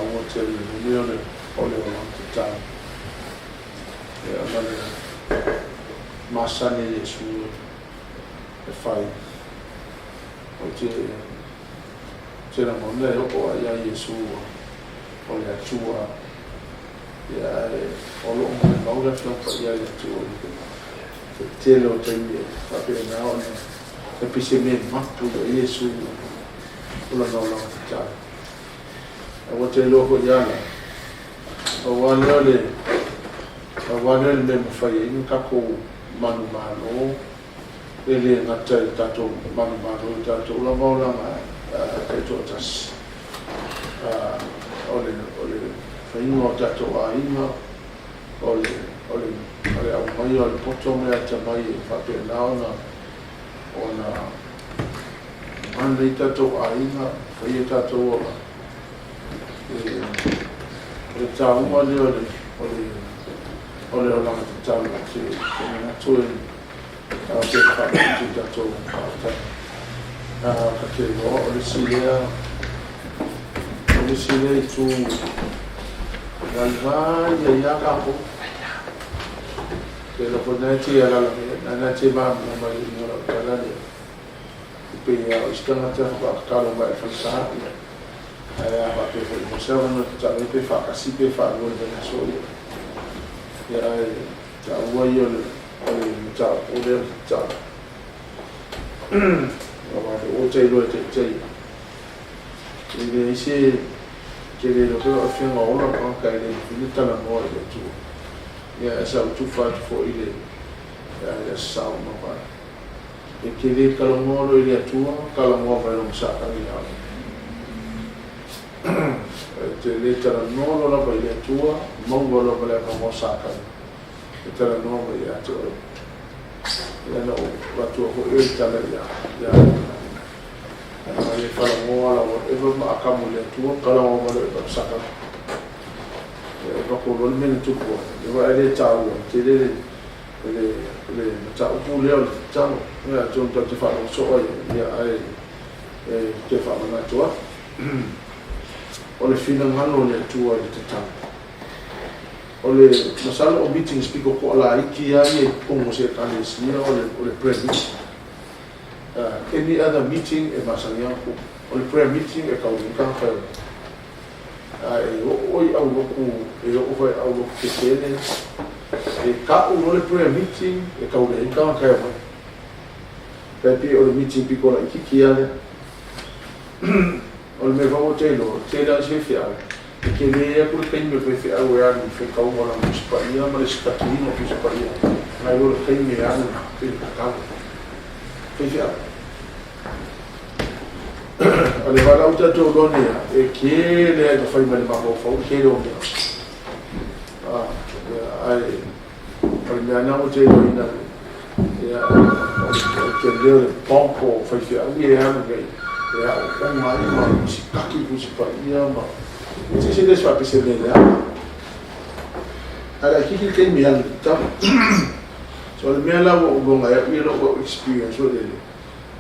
taua tele i le mea o le olaga tatau. Ia ma le masani a Iesu e fai. Ou te te lagona e oo lava ia Iesu o le Atua, ia ae o lo o molimau le Afioga Paia i le Atua i le tele o taimi e faapena ona e pei se mea e mapu ia Iesu o lana olaga tatau. Ae ua te iloa foi ia la, pau lava lea o le, pau lava lea o le mea e mafai ai ona tatou manumalo, e le gata i tatou manumalo i tatou lava olaga taitoatasi, o le, o le faiga o tatou aiga, o le, o le, o le aumaia o le poto ma le atamai e faapena ona, ona mana ai tatou aiga, fai ai tatou olaga. O le taua lea o le, o le, o le olaga tatau ou te manatu e ao pea ona faamaite i tatou faafetai. Ta te iloa o le isi lea, o le isi lea itu vaivai ai lava tatou. Te iloa foi lena e te alaala mai ai, lena e te malamalama i uiga o lau tala lea. E pei lava o isi tagata faatoa tatalo mai i le falesa, ia. Ae a faapea foi mo se avanoa e tatalo ai pe faatasi pe faalua i le vaiaso, ia. Ia ae taua ia o le o le mataupu lea o le tatalo. Aua o lea ua ta iloa e taitai e leai se te le iloa pe faafefea ona ola le tagata e le mafai ona talanoa i le Atua. Ia ae sa ou tufa atu foi i le i le Aso Sa ua mavae. E te le talanoa loa i le Atua, talanoa mai lona Satani ia oe. E te le talanoa loa lava i le Atua, maua loa ma le avanoa Satani e talanoa mai ia te oe. Ia na ou avatua foi oe i tala ia ia a le falagoa lava eva ma akamu i le Atua, talanoa mai loa e Satani. Ia e vako loa le mea na tupu ai. Ia e le taua, tele le O le mataupu lea o le tatalo, ia atonu tatou te faalogo soo ai, ia ae e toe faamanatu atu. O le finagalo o le Atua i le tatalo. O le masalo o meetings pito toalaiti lava ia i totonu o se Ekalesia o le prayer meeting. Any other meeting e masani lava ona tupu. O le prayer meeting e tau nei tagata e omai. Ae oo i aulotu, e oo foi i aulotu tetele, e tau loa le prayer meeting, e tau leai ni tagata e omai. Tai pei o le meeting pito laitiiti lava lea. O le mea foi ua ta iloa, e tele lava isi faifeau, e tele atu le taimi o le faifeau e alu i le faitauga o lana Tusi Paia ma le sitakiina o Tusi Paia, nai lo le taimi e alu i le tatalo. Faifeau. O le valaau tatou loa nei a, e tele ai na fai mai le mafaufau le tele o mea. Ae o le mea na ua te iloaina, ia, o le tele o le pompo o faifeau ia e alu nei, e aooga ai ma sikaki i Tusi Paia ma se isi le faapea se mea leaga. Ae laitiiti le taimi e alu i le tatalo. So o le mea la ua ou iloga ai au ia lou experience foi lele,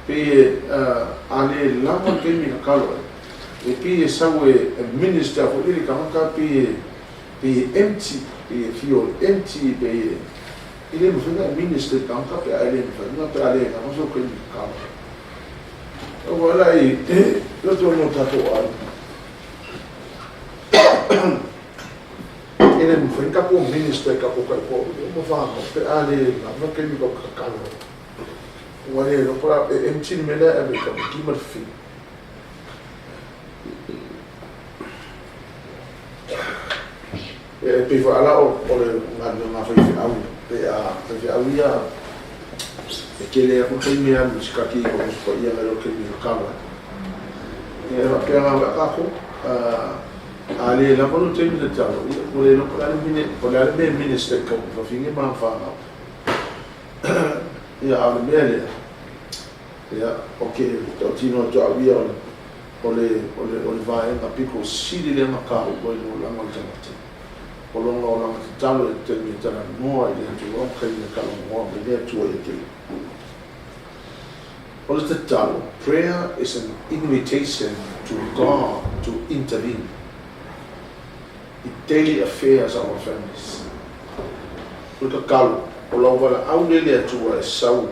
Pei e a le lava le taimi na kalo ai, e pei e sau e minister foi lele i tagata pei e pei e empty, pei e feel empty, pei e e le mafai ona e minister i tagata pe a e le mafai ona pe a le lava sou taimi na kalo ai. Aua la i roto o tatou aiga, e le mafai ona tatou minister i tatou taitoalua ma fanau pe a le lava taimi tatou te tatalo ai. Ua le iloa po o le a, e empty le mea lea e ave i tamaiti ma le fili. E pei foi ala o le galuega a faifeau, pe a faifeau ia e tele atu le taimi e alu i sikati i Tusi Paia nai lo le taimi e tatalo ai. Ia e faapea lava a tatou, a le lava lo taimi tatalo, ia ua le iloa po o le a le mea, po o le a le mea e minister i fafine ma lana fanau. Ia, a o le mea lea, ia, ou te tautino atu au ia, o le, o le, o le vaega pito sili lea ona taua i le olaga o le tagata, o lona olaga tatalo i le taimi e talanoa i le Atua ma taimi e talanoa mai le Atua ia te ia. O le tatalo, prayer is an invitation to God to intervene. i daily affairs of our families. O le tatalo, o lau valaau lea i le Atua e sau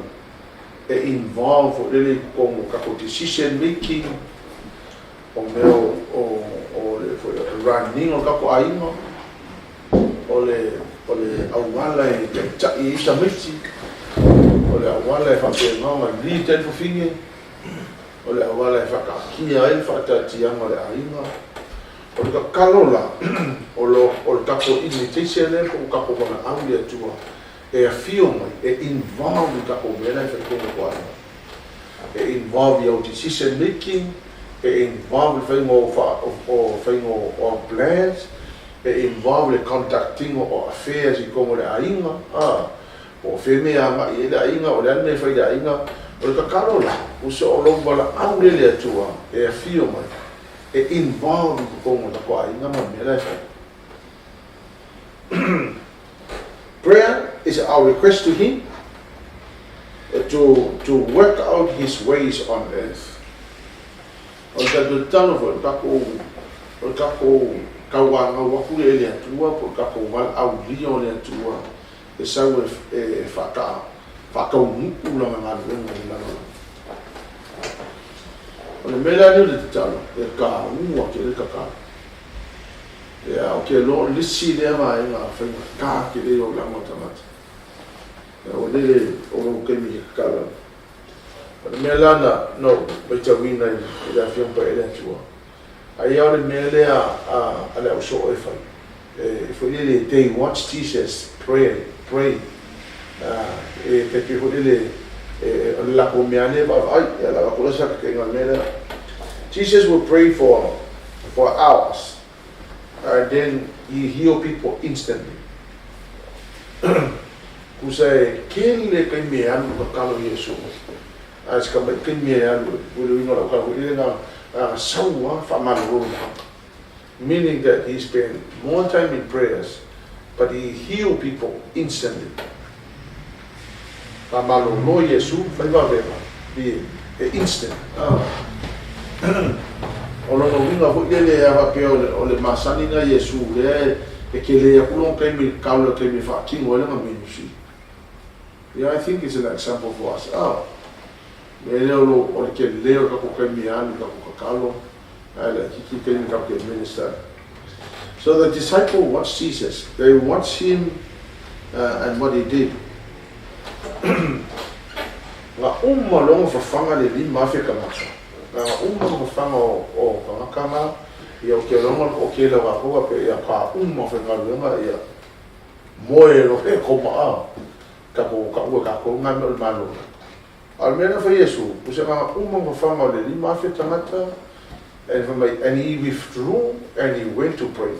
e involve foi lele i totonu o tatou decision making, o mea o le foi running o le tatou aiga, o le auala e taitai ai tamaiti, o le auala e faapena ona lead ai le fafine, o le auala e faataatia ai le faataatiaga o le aiga. O le tatalo la, o le tatou invitation lea po o tatou valaau i le Atua e afio mai, e involve i tatou mea la e fai i totonu o aiga. E involve i au decision making, e involve i le faiga o plans, e involve le conducting o affairs i totonu o le aiga, po o fea mea agai ai le aiga, o le a le mea e fai i le aiga. O le tatalo la, ua o lou valaau lea i le Atua e afio mai, e involve i totonu o tatou aiga ma mea la e fai. Prayer is our request to Him to work out His ways on earth. O le tatou tatalo foi, o le tatou tauagau atu lea i le Atua, po o le tatou valaaulia o le Atua e sau e faataunuu lana galuega i le lalolagi. O le mea la lea o le tatalo, e taua tele le tatalo. Ia, o ke loa o le isi lea vaega faigata tele i olaga o tagata. Ia, ua lele o lou taimi i ke tatalo. O le mea la na ou matauina i le Afioga Paia i le Atua, ai lava o le mea lea a le ausoo e fai, e foi lele, they watch Jesus pray. E tai pei foi lele, o le latou mea lea e vaavaai, ia la avatu la se faataitaiga o le mea lea. Jesus will pray for hours, and then He heal people instantly. Tusa e tele taimi e alu tatalo Iesu. Ae si tamai taimi e alu e le uiga o lau tala foi lele na sau lava faamalolo le tagata. Meaning that he spent more time in prayers, but he heal people instantly. Faamalolo Iesu, fai vavega, e instant. O lona uiga foi lele a faapea o le masani na Iesu lea e tele atu lona taimi i le tatalo i le taimi e faatino ai lana ministry. Yeah, I think it's an example for us. Mea lea o le tele o le tatou taimi e alu i tatou tatalo, ae laitiiti taimi tatou te minister. So the disciple watched Jesus. They watched him and what he did. Na uma loa ona fafaga le 5,000 tagata. Na uma ona fafaga o tagata na, ia o te loga o tele o latou faapea ia ka uma faigaluega ia moe loa e koma a. Tatou taua e tatou nga mea o le Malo. A o le mea na fai Iesu, o se na uma ona fafaga o le 5,000 tagata, and fai mai, and he withdrew and he went to pray.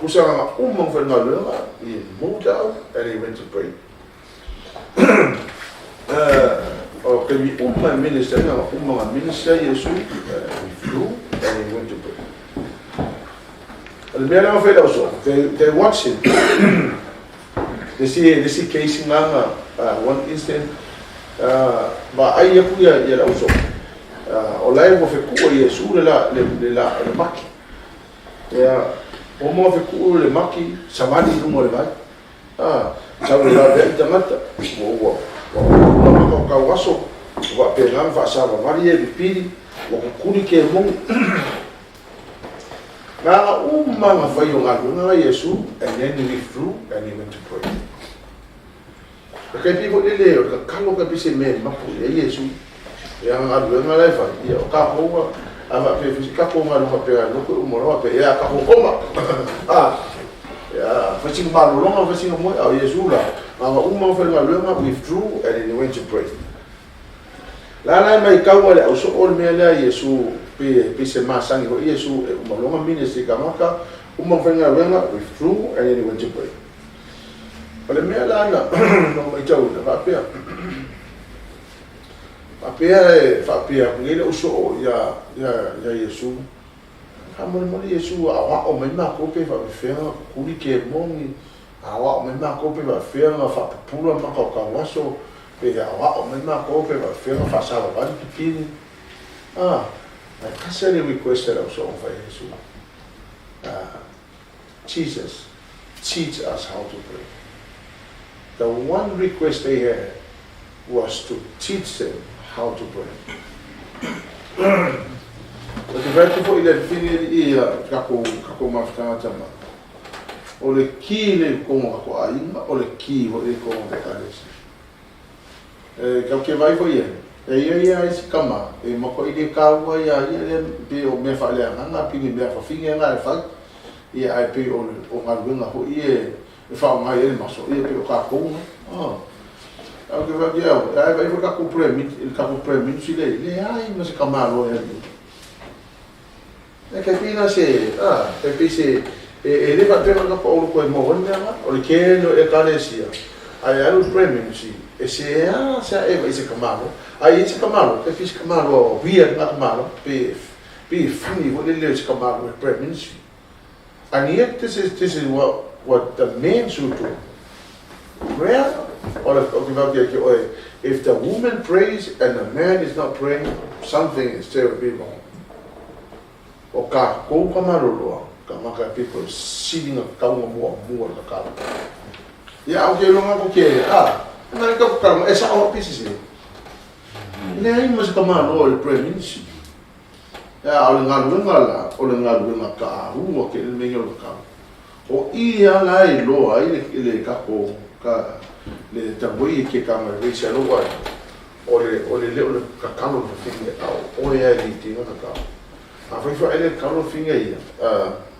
Usa na uma ona faigaluega, he moved out and he went to pray. O taimi uma e minister ai, na uma na minister Iesu, withdrew and he went to pray. O le mea lea na fai lau so, they watch him. Le isi case nga one instant, vaai aku ia lau so. O lae ua fekua Iesu le la, le la, le maki. Ia, o mo fekua le maki, savali i luga o le vai. Sau le lavea i tagata, ua ua ua ua maka o kau aso, ua faapena ona faasavavali e pipili, ua kukuli ke mogi. Na uma na fai o galuega na Iesu, and then he withdrew and he went to pray. E kai pei foi lele o le tatalo kai pei se mea e mapu i ai Iesu. Ia nga galuega la e fai, ia o tatou a faapea foi se tatou galuega faapea loko e uma loa faapea ia tatou koma. Ia fai sina malologa, fai sina moe, a o Iesu la, na uma ona fai galuega, withdrew and then he went to pray. La la e maitau a le ausoo o le mea lea Iesu, pe se masani foi Iesu e uma loa ona ministry i tagata, uma ona fai galuega, withdrew and then he went to pray. O le mea la na maitauina, faapea, faapea e faapea atu nei le ausoo ia Iesu, faamolemole Iesu aoao mai matou pe faapefea ona kukuli ke mogi, aoao mai matou pe faapefea ona faapupula maka o kau aso, pe aoao mai matou pe faapefea ona faasavavali pipili. Ae tasi lava le request a le ausoo na fai e Iesu. Jesus, teach us how to pray. The one request they had was to teach them how to pray. Ou te fai atu foi i le fini alii ia kako kako mafutaga tama. O le ki le kongo kako aiga, o le ki foi le kongo te ekalesia. E kau ke vai foi e, e ia ia isi kama, e mako i le kāua ia ia le pe o mea faaleagaga, pini mea fafine nga e fai, ia ai pe o o galuega foi e e faaaoga ai le maso, ia pei o tatou na. Ae ou te fai atu ia oe, a e vaai foi tatou prayer meeting, le tatou prayer ministry lea e i ai, leai ma se tamaloa e alu i ai. E tai pei la se, a, tai pei se, e le faapea na o tatou loto e maua ai le mea lena. O le tele o Ekalesia, a e alu i le prayer ministry, e seasea e vaai i se tamaloa. A i ai se tamaloa, tai pei se tamaloa weird lena tamaloa, pe, pei e funny foi lele o se tamaloa i le prayer ministry. And yet this is this is what what the men should do. Prayer or the okay, okay, okay, okay. If the woman prays and the man is not praying, something is terribly wrong. O ka kou ka maloloa, ka maka people sili nga kaunga mua mua le kakalo. Ia au ke longa ko ke, a, na ka ka e sa o pisi se. Leai ma se ka maloa le prayer ministry. A o le galuega la, o le galuega taua tele le mea o le tatalo. O i a la e iloa ai le, le tatou, ka, le the way e ke kanga e raise ai lou aiga, o le, o le le o le tatalo le fafine, a o oe a e lead ina tatalo. Afai foi ai le tatalo le fafine ia,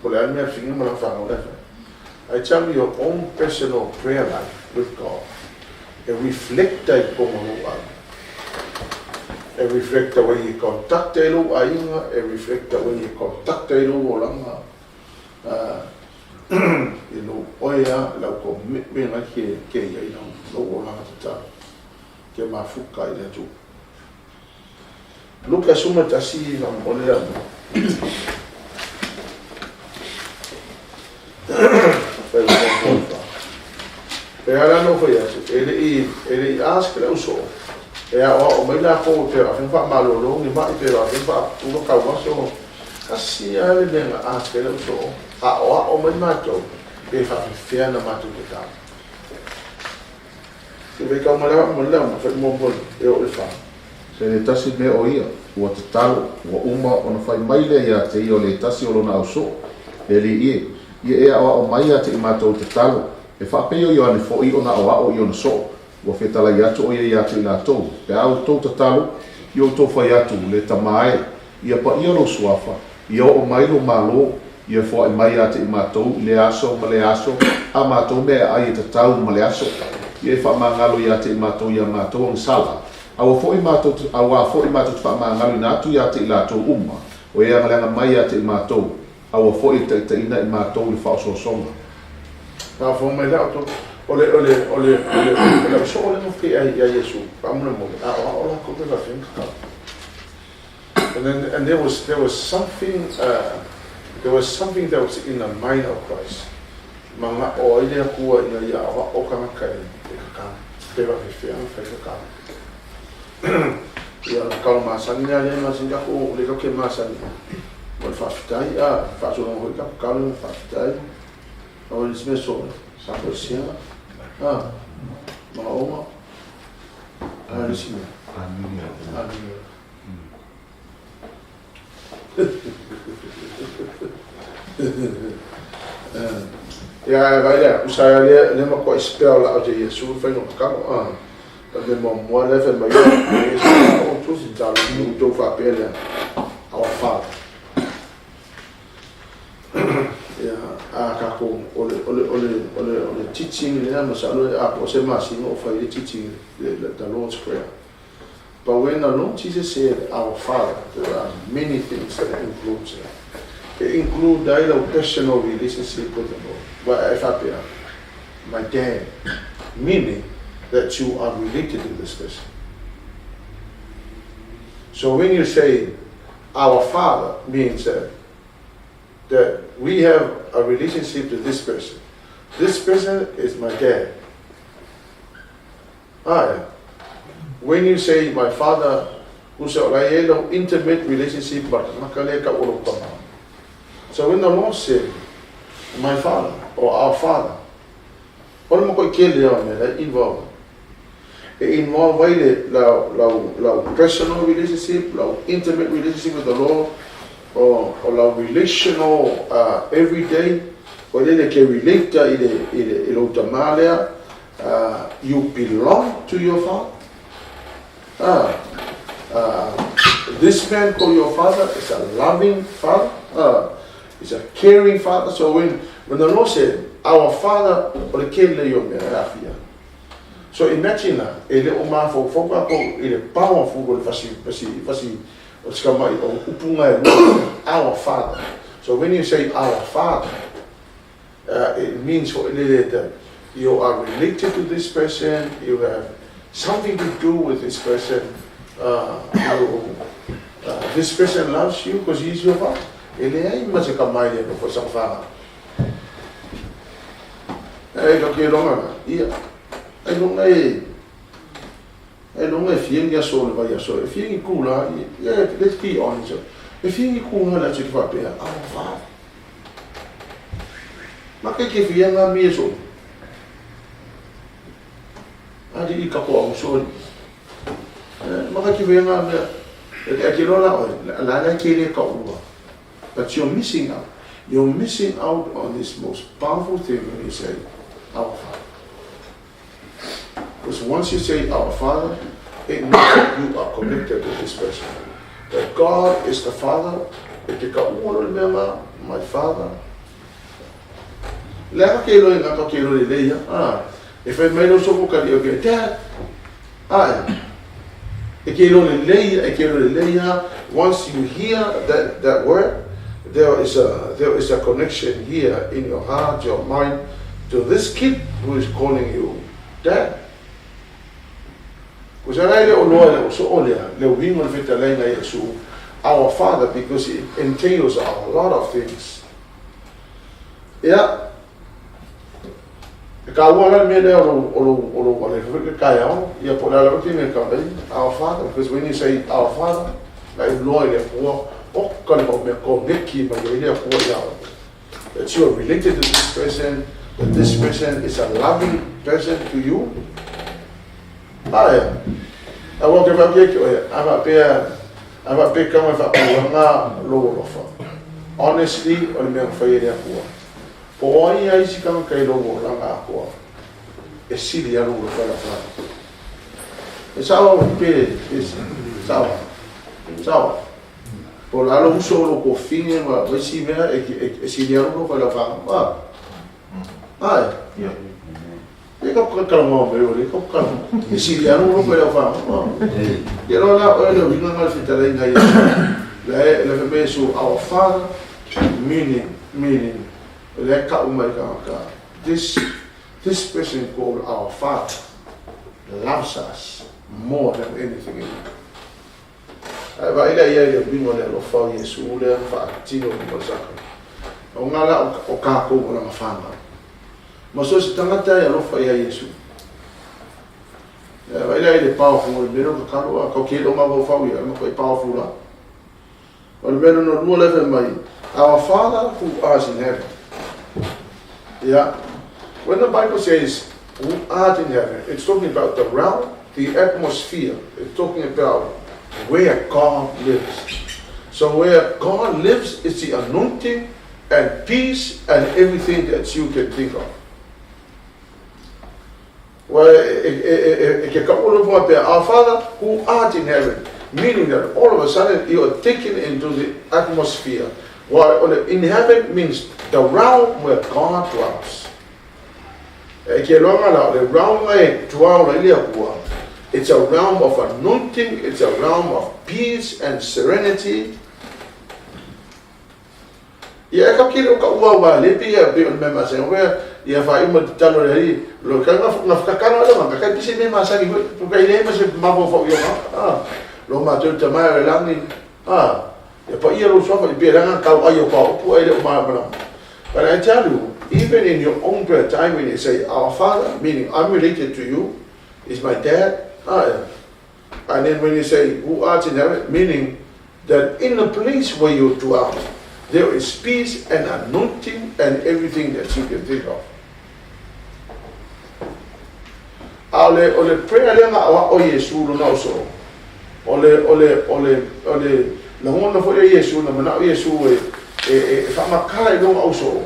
po o le a le mea a le fafine ma lana fanau la e fai. I tell you your own personal prayer life with God e reflect ai totonu o lou aiga. E reflect the way you conduct ai lou aiga, e reflect the way you conduct ai lou olaga, i lou oe a, lau commitment ai ke, ke i ai lau, lou olaga tatalo, ke mafuka i le Atua. Luka 11 faamolemole le aumai. E ala no fai atu, e le i, e le i ask le uso, e aoao mai lakou pe faafefea faamalolo ni ma'i pe faafefea faatula tauaso, tasi lava le mea na ask ai le uso, aoao mai matou pe faafefea na matou tatalo. Se vai kau mai lava mo le ma fai mo e o le fa. Se le tasi mea o ia, ua tatalo, ua uma ona fai mai lea iā te ia o le tasi o lona ausoo, e alii e, ia e aʻoaʻo mai iā te i matou tatalo, e faapei o Ioane foʻi ona aʻoaʻo i ona soo, ua fetalai atu o ia iā te i latou, pe a outou tatalo, i outou fai atu, le Tama e, ia paia lou suafa, ia oo mai lou Malo, ia foaʻi mai iā te i matou i lea aso ma lea aso a matou mea e ʻai e tatau ma le aso, ia e faamagalo iā te i matou iā matou agasala, a ua foʻi matou te, a ua foʻi matou te faamagaloina atu iā te i latou uma, o e agaleaga mai iā te i matou, a ua foʻi e taʻitaʻina i matou i le faaosoosoga. Faafofoga mai la outou, o le, o le, o le, o le, o le ausoo lea na fai ia Iesu, faamolemole, aoao latou pe faafefea ona tatalo. And then, and there was, there was something, there was something that was in the mind of Christ. Mana'o ai le Atua ina ia aoao tagata e, e tatalo, pe faafefea ona fai tatalo. Ia, o le tatalo masani lea, lea e masani tatou, lea tatou te masani mo le faafetai, a, faasologa foi tatou tatalo mo le faafetai. A o le isi mea soo, sa toesea, a, manaoga, a le isi mea. Amina. Amina. Ia, ae vaai lea, usa ai lea, lea matuai spell out e Iesu le faiga o tatalo, a. O le mea muamua lea fai mai ai, e sa outou se tatalo, i outou faapea lea, Our Father. Ia, a tatou, o le, o le, o le, o le, o le teaching lea, masalo e atoa se masina o fai le teaching, le, the Lord's Prayer. But when the Lord Jesus said, Our Father, there are many things that includes that. E include ai lau personal relationship with the Lord. Wa e faapea, my dad, meaning that you are related to this person. So when you say, Our Father, means that, that we have a relationship to this person. This person is my dad. Ae. When you say my father, usa o la e i ai lau intimate relationship ma le tagata lea e tau o lou tama. So when the Lord said, My father or our father. O le matuai tele lava o mea la e involve ai. E involve ai le lau lau lau personal relationship, lau intimate relationship with the Lord, o o lau relational everyday, foi lele e te relate ai i le i le i lou tama lea, you belong to your father. This man called your father is a loving father, is a caring father. So when when the Lord said, our father, o le tele ia o mea e aafia. So imagine la, e le o mafaufau tatou i le powerful o le fasi, fasi, fasi o se tamai o upu na e lua, our father. So when you say our father, it means foi lele that you are related to this person, you have something to do with this person, you, this person loves you because he is your father. E leai ma se kamaile e nofo i sana whānau. E ka ke longa na, ia, ai longa e, ai longa e fia ni aso o le vai aso, e fia ni kula, yeah, let's be honest, e fia ni kula le aso ki whapea, our father. Ma ke ke fia ngā mea so. Ari i katoa o so. Ma ke fia ngā mea, e te ake loa la oe, la la ke le ka ua. But you're missing out. You're missing out on this most powerful thing when you say, our Father. Because once you say our Father, it means that you are connected to this person. That God is the Father, e te ka ua lo le mea ngā, my Father. Le aka ke loe ngā ka ke loe le ia. Ah, e whai mai lo soko kari o ke, Dad, ai. E ke loe le ia, e ke loe le ia. Once you hear that, that word, there is a connection here in your heart, your mind, to this kid who is calling you dad. Ko sa lai le o loa le o so o lea, le uiga o le fetalaiga Iesu, our father, because it entails a lot of things. Ia, e kāua la le mea lea o lou, o lou, o lou ale foi ke taeao, ia po o le a lava taimi e kau ai, our father, because when you say our father, la e loa i le Atua, oka le mau mea koneki mai ai le Atua ia oe. That you are related to this person, that this person is a loving person to you. Ae, aua ke whapea ki oe, a whapea, a whapea ka mai whapea lou alofa. Honestly, o le mea whai e le Atua. Po o ai a isi tangata i lou olaga atoa, e sili a lou alofa i lau whānau. E sao pe, pe sao, sao. Po o le a lou uso o lou kofine ma isi mea e sili a lou alofa i lau whānau. Ah. Ae. E ka kalama mai o le ka kalama. E sili a lou alofa i lau whānau. Ia loa la oe le uiga nga le fetalaiga ia. La e le whai so our father, meaning, meaning, le ka'u mai tagata. This person called our father loves us more than anything else. Ae vaai la ia i le uiga o le alofa o Iesu lea na faatino i luga o le saka. O nga la o kakou o lana whanau. Ma so se tagata e alofa ia Iesu. Ae vaai la i le powerful o le mea lea o tatalo a kau ke lo mafaufau ia, ma koe powerful la. O le mea lona lua lea fai mai, Our Father who art in heaven. Yeah. When the Bible says who art in heaven, it's talking about the realm, the atmosphere. It's talking about where God lives. So where God lives is the anointing and peace and everything that you can think of. Ua e ke kaʻu alofa pea, Our Father who art in heaven, meaning that all of a sudden you are taken into the atmosphere. Ua o le in heaven means the realm where God dwells. E ke loaga la, o le realm nga e dwell ai le Atua, it's a realm of anointing, it's a realm of peace and serenity. Ia e ka kele o ka ua wa le pe ia pe o le mea masani wea ia fa uma tatalo le ali lo ka nga nga whakakano ala nga kai pise me masani hoi po kai le ma se mafo fa ia ah lo ma te te mai le langi ah ia pa ia lo sofa i pe langa kau ai o ka upu ai le o ma ma. But I tell you, even in your own prayer time when you say our father, meaning I'm related to you, is my dad, ah yeah. And then when you say who art in heaven, meaning that in the place where you dwell, There is peace and anointing and everything that you can think of. A o le, o le prayer lea na aoao Iesu lona ausoo, o le, o le, o le, o le lagona foi o Iesu, na manao Iesu e, e, e, e faamatala i lona ausoo,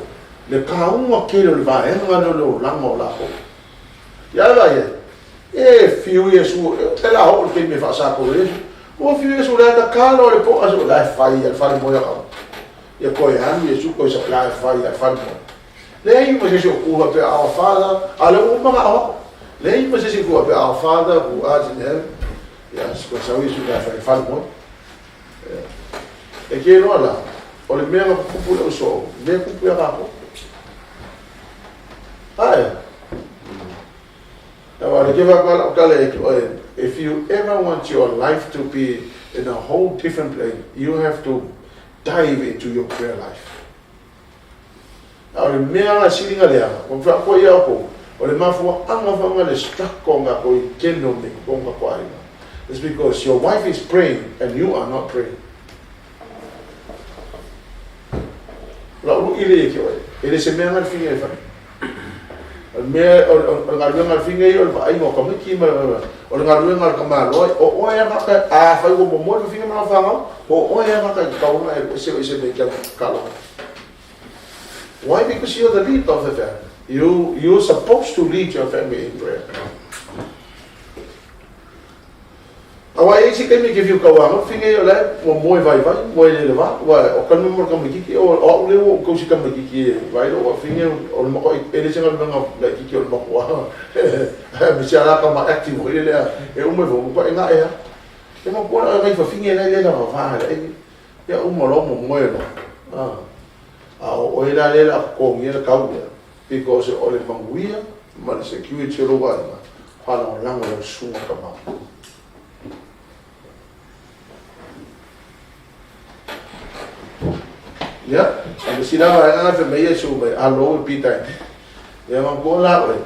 le taua tele o le vaega lea o le olaga o latou. Ia le vaai ai, e fiu Iesu, e la oo le taimi e faasako Iesu. Ua fiu Iesu le tatalo le po aso la e fai le fale moe au. Ia koe alu Iesu koe sa la e fai le fale moe. Leai ma se isi o ku faapea Our Father, a o lea ua uma ona aoao. Leai ma se isi o ku faapea Our Father who art in heaven. Ia, koe sau Iesu la e fai le fale moe. E ke loa la, o le mea na kupu le uso, mea kupu ia kākou. Ae, Aua le ke whakawala o kale e ki oe, if you ever want your life to be in a whole different plane, you have to dive into your prayer life. A o le mea nga sili nga leaga, ua whaakua ia oko, o le mafuaanga whanga le struggle nga ko i keno me ko nga ko aiga. It's because your wife is praying and you are not praying. La ulu ile e ki oe, e le se mea nga le finga e whai. O le mea, o, o, o le galuega a le figa ia o le vaaiga o tamaiti ma, o le galuega a le tamaloa, o oe a gata, a fai ua momoe le figa ma lau fanau, o oe a gata i te taoga e ese o ese mea i ke kaloga. Why? Because you're the lead of the family. You're supposed to lead your family in prayer. Aua e i ai se taimi e te fiu tauāga, whine ia lae, ua moe vaivai, moe lele va, ua o ka numa o le tamaititi, o o a'u lea ua ou tausi tamaititi e vai lou whine o le matua, e le se galuega laititi o le matua, aemaise a la tama active foi lele a e uma ifo, ua paʻi gaʻe a. E matua la nai fafine la e le lava va le ai, ia uma loa momoe loa, a, a o oe la lea o le a totogia le tau lea, because o le manuia ma le security o lou aiga, faalagolago i lau susuga tama. Ia, a le sila vaega na fai mai Iesu mai, Hallowed be thy name. Ia manatua la oe,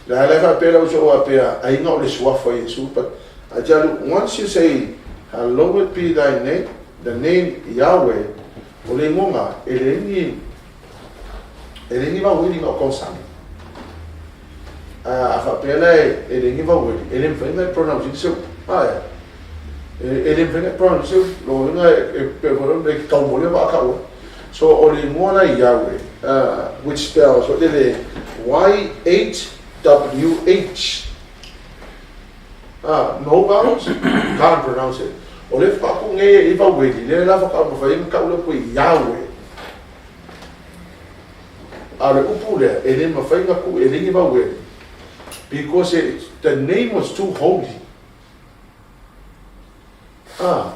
le a le faapea lau uso faapea, aiga o le suafa o Iesu, but I tell you, once you say, Hallowed be thy name, the name Yahweh, o le igoga, e leai ni, E leai ni vaueli na o kausani. A faapea la e leai ni vaueli, e le mafai ona e pronounce ina se upu. Ae. E le mafai ona e pronounce se upu. Lona uiga e pei foi ona e tau moli vaa kau ai. So o le igoa la Yahweh, which spells foi lele Y-H-W-H. No vowels, can't pronounce it. O le whakaaku nei e vaueli, lea la whakaamawhai e matau le upu e Yahweh. A o le upu lea, e le mafai ona tuu e leai ni vauele, because it, the name was too holy. Ah,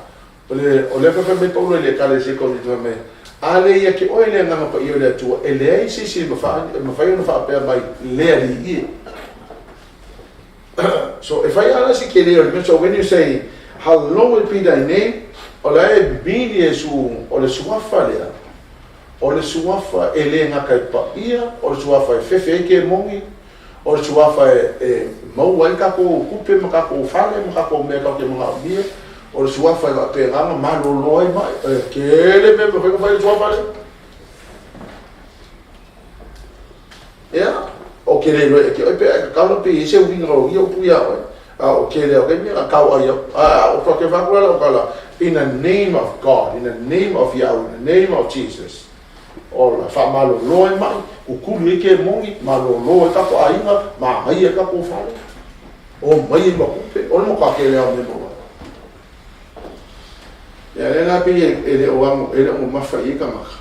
o le, o lea foi fai mai Paulo i le Ekalesia i Korinito fai mai, A le ia te oe le Agaga Paia o le Atua, e leai se isi e mafai ona faapea mai, le Alii e. So, e fai lava si tele o le mea, so when you say, Hallowed be thy name, o la e mean Iesu, o le suafa lea, o le suafa e le gata e paia, o le suafa e fefe ai ke moni, o le suafa e, e maua ai tatou tupe ma tatou fale ma tatou mea tatou te manaomia, o le suafa e faapena ona malolo ai mai, e tele mea e mafai ona fai i le suafa lea. Ia, o ke le iloa ia te oe pe a e tatalo pe i ai se uiga o ia upu iā oe, a o ke lea o ke mea na kau ai au. A o ke whaku la lau kala, in the name of God, in the name of Yahweh, in the name of Jesus. Ola, whaamalolo ai mai, kukulu ai ke moni, malolo ai kako aiga, magai ai kako whare. O mai e makupe, o le moka ke lea o me moa. Ia lea la pei e le o amo, e le o mamafa i ai tagata.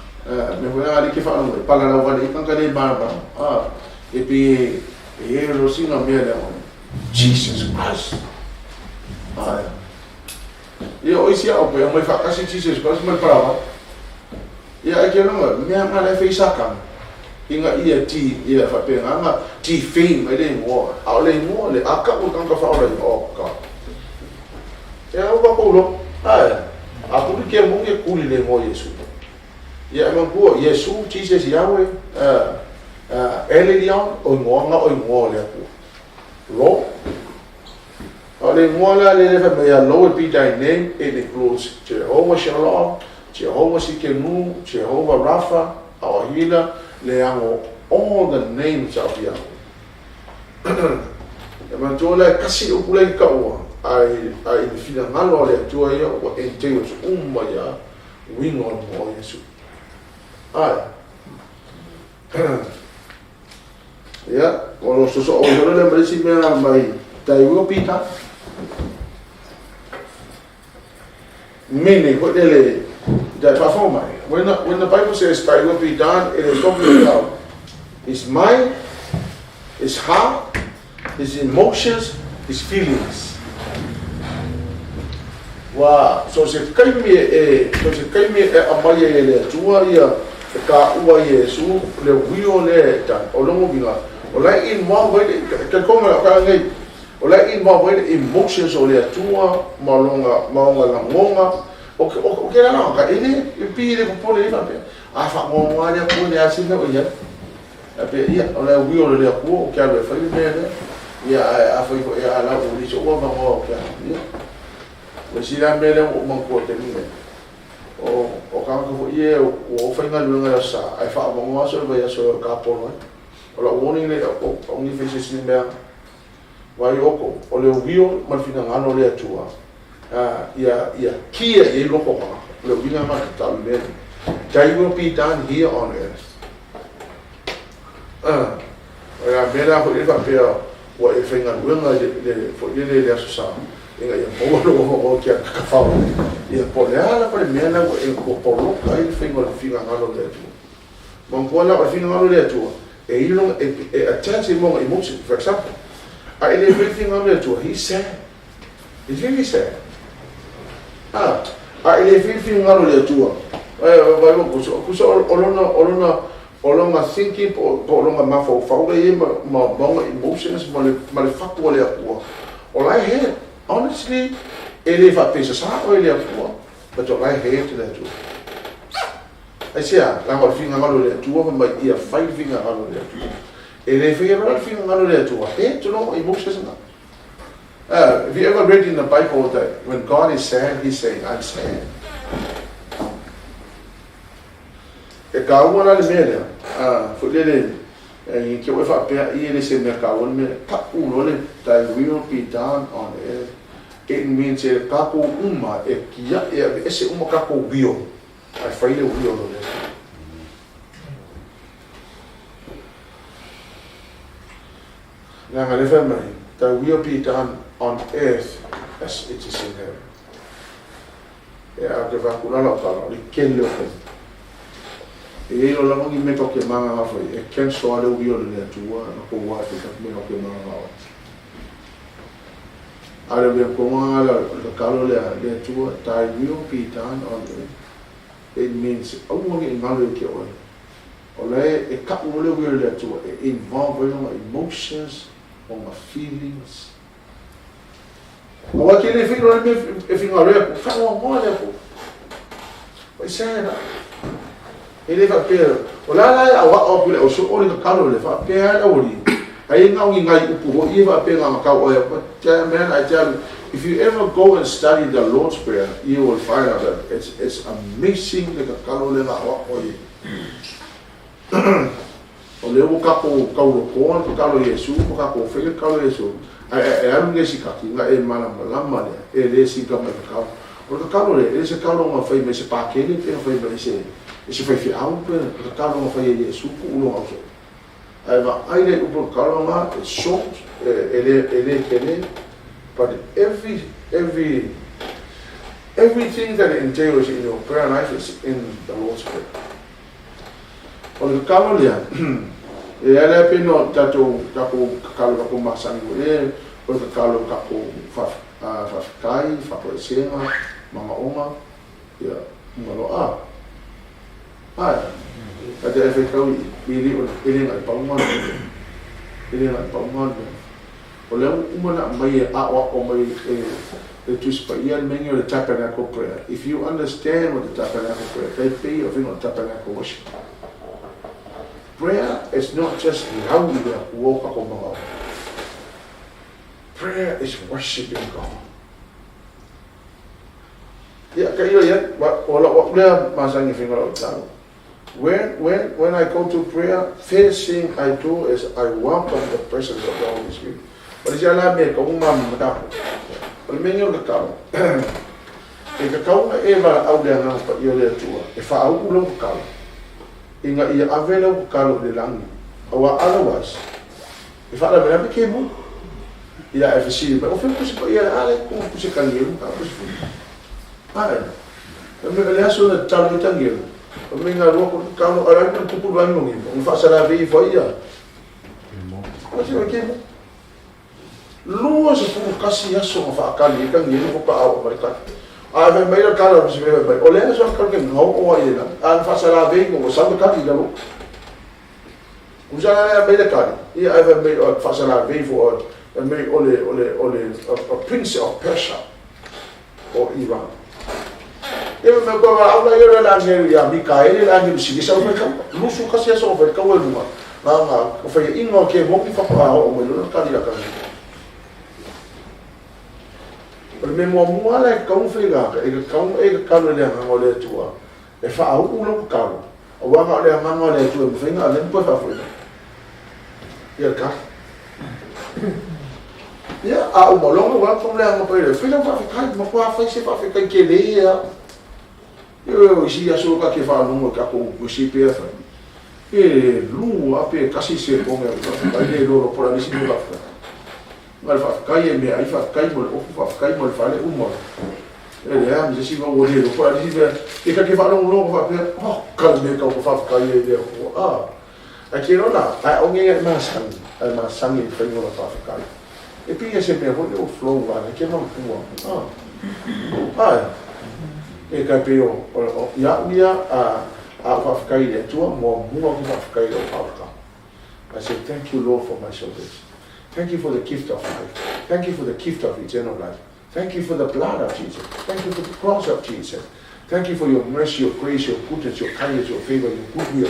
Mea foi a like faalogo e palalau vale ai tagata le malamalama. E pei e i ai loa sina mea lea o Jesus Christ. Ae. Ia o isi ao pe aumai faatasi Jesus Christ ma le palavai. Ia ai ke longa, mea nga le fai Satana. Ina ia ti, ia faapena na defame ai le igoa. A o le igoa le, a kau le tagata faaola i, oh God. Ia ua tatou iloa. Ae, a kuli ke moni e kuli le igoa o Iesu. Ia e manatua, Iesu, Jesus, Yahweh, El Elyon, o igoa na o igoa o le Atua. Lord. A o le igoa la lea fai mai, Hallowed be thy name, it includes Jehovah Shalom, Jehovah Sikenu, Jehovah Rapha, our healer, leaga all the names of Yahweh. E manatua la e tasi upu la i taua, ae i le finagalo a le Atua ia ua entails uma ia uiga o le moa o Iesu. Ae. Ia, o lo soso o ihola lea ma le isi mea mai Thy will be done. Meaning, foi lele, tai faafofoga mai, when the Bible says thy will be done, it is talking about his mind, his heart, his emotions, his feelings. Ua so se taimi e so se taimi e aumai ai e le Atua ia e taua ai e Iesu le will lea e done. O lona uiga, o la e involve ai le, talitonu mai au tala nei, O la e involve ai le emotions o le Atua ma lona ma ona lagona. O ke o ke la ka e le e pi le popole e faapea. A faanoanoa le Atua le a se mea o i ai. A pe ia o le ui o le Atua o ke alu e fai le mea lea. Ia ae a fai foi a la ua le se ua avanoa o ke alu. Ia. O isi la mea lea ua ou manatua i le taimi lea. O o tagata foi ia ua ou faigaluega i le Aso Sa ae faavanoa aso i le vaiaso e tapolo ai. O lau warning lea ia outou, aua ne i fai se isi mea. Vai oko, o le uio ma le finagalo o le Atua, ia, ia kia i ai loko o tagata. O le uiga lena o le tatalo i mea nei. Thy will be done here on earth. O le a mea la foi lea faapea ua e faigaluega i le, le, foi lele i le Aso Sa, ina ia maua lou avanoa e te alu kakafau ai. Ia, po o le a lava le mea la ua e, ua poloka ai le faiga o le finagalo o le Atua. Manatua la, o le finagalo o le Atua, e i lona, e, e attach i lona emotion. For example, a e le fai le finagalo o le Atua, he is sad. He's very sad. A, a e le fai le finagalo o le Atua, e, vai o kusa, kusa o lona, o lona, o lona thinking po, po o lona mafaufau la i ai ma, ma, ma ona emotions ma le, ma le fatu a le Atua. O la e he, honestly, e le faapea sasā oe e le Atua, but o la e he te le Atua. Aisea? Leaga o le finagalo o le Atua fai mai ia fai le finagalo o le Atua. E le faia loa le finagalo o le Atua, e tino i Moses na. Have you ever read in the Bible that when God is sad, he's saying, I'm sad. E kāua la le mea lea, foi lele, e ke oe faapea i ele se mea kāua le mea, taʻu loa le thy will be done on earth. It means e kākou uma e kiaʻi e aveese uma kākou will. Ae fai le ui o lo le Atua. Leaga le fai mai, Thy will be done on earth as it is in heaven. E a ke whakula lau tala, o le kele o taimi. E iai lo lava ni mea tau ke manganga fai, e cancel a le ui o le Atua, na ko wā te taku mea tau ke manganga oe. A le mea konga la le kalo lea le Atua, Thy will be done on earth. It means aua ne i ngalo i ke oe. O la e, e kaʻu ole will le Atua, e involve ai lona emotions, ona feelings. Aua ke le whiro le mea e whingaro e aku, whaangoangoa le Atua. Oi sad a. E le faapea, o le a la e aoao atu i le ausoo o le tatalo le faapea le aualii. Ai na o ni nai upu foi e faapea na ona tau oe, but man I tell you, if you ever go and study the Lord's Prayer, you will find out that it's, it's amazing le tatalo lea na aoao ai. O lea ua tatou taulotoa le tatalo i Iesu ma tatou faia le tatalo i Iesu, ae e alu le isi kati, na e malamalama lea, e le sika mai tatalo. O le tatalo lea, e le se tatalo na fai mai e se Pakele pe na fai mai e se, e se faifeau pe, o le tatalo na fai e Iesu tuu lona uso. Ae vaai lea i upu o le tatalo na, it's short, e, e le, e le tele, but every, every, everything that it entails in your prayer life is in the Lord's Prayer. O le tatalo lea, e ala e pei ona tatou, tatou tatalo tatou masani foi e, o le tatalo tatou faafetai, faatoesega, manaoga, ia, uma loa. A, ae, a te e faitau i, i le, e le na o le pau lena o le mea. E le na o le pau lena o le mea. O lea ua uma ona aumai e aʻoaʻo mai e le Tusi Paia le mea lenei o le tabernacle prayer. If you understand what the tabernacle prayer, tai pei o faiga o le tabernacle worship. Prayer is not just lau i le Atua o tatou manaoga. Prayer is worshiping God. Ia, ka ilo ia, o lau au lea masani e faiga o lau tatalo. When I go to prayer, first thing I do is I welcome the presence of the Holy Spirit. O le isi lava la mea e tatau ona malamalama tatou, o le mea lenei o le tatalo, e tatau ona e valaau i le Agaga Paia o le Atua e faauu lau tatalo, ina ia ave lau tatalo i le lagi, aua otherwise, e faalavelave kemu. Ia ae fesili mai, o fea le Tusi Paia a lea e tu le Tusi Tanielu ma Tusi Filipi? Ae, fai mai o le aso na tatalo ai Tanielu, fai mai na alu atu tatalo, a o le a le mea na tupu i le vaeginogiga? Na faasalavei ifo ai ia. O se kemu. 21 aso na faatali ai Tanielu faatoa oo mai le tali. Ae fai mai le tala o le Tusi Paia fai mai, o le aso na tatalo na oo ai i le lagi, a na faasalavei ina ua sau le tali i lalo. Tusa la lea mai le tali, ia ae fai mai o faasalavei ifo oe, fai mai o le, o le, o le, a prince of Persia o Iran. Ia fai mai koe valaau la ia le agelu ia Mikaele le agelu sili sau fai taua. 21 aso o fai taua i luga, na, na, o faiaina o ke moki faatoa oo mai loa le tali ia Tanielu. O le mea muamua la e tatau ona fai e tatau ona e tatalo i le Agaga o le Atua e faauu lau tatalo, aua na o le Agaga o le Atua e mafai ona ave ma toe faafoi mai. Ia le tali. Ia, a uma loa ona welcome le Agaga Paia, fai lau faafetai, matua fai se faafetai tele lava. Ioe, o isi aso ta te faalogo i tatou worship ia e fai, pe lua pe tasi sekone o le faafetai le iloa loa po o le a le isi mea faafetai. Na o le faafetai e meaai, faafetai mo le ofu, faafetai mo le fale, uma. E leai ma se isi mea ua le iloa po o le a le isi mea. E ta te faalogologo faapea, oh, ka le mea e tatau ona faafetai ai i le Atua. Ah, ae te iloa la, ae o nei e masani, ae masani i le faiga o lau faafetai. E pei e se mea foi lea ua flow lava, e te manatua. Ah, ae, e tai pei o, o, o, iaʻu ia, a, a ou faafetai i le Atua, muamua ou te faafetai i lau faaolataga. I say thank you Lord for my salvation. Thank you for the gift of life. Thank you for the gift of eternal life. Thank you for the blood of Jesus. Thank you for the cross of Jesus. Thank you for your mercy, your grace, your goodness, your kindness, your favor, your goodwill.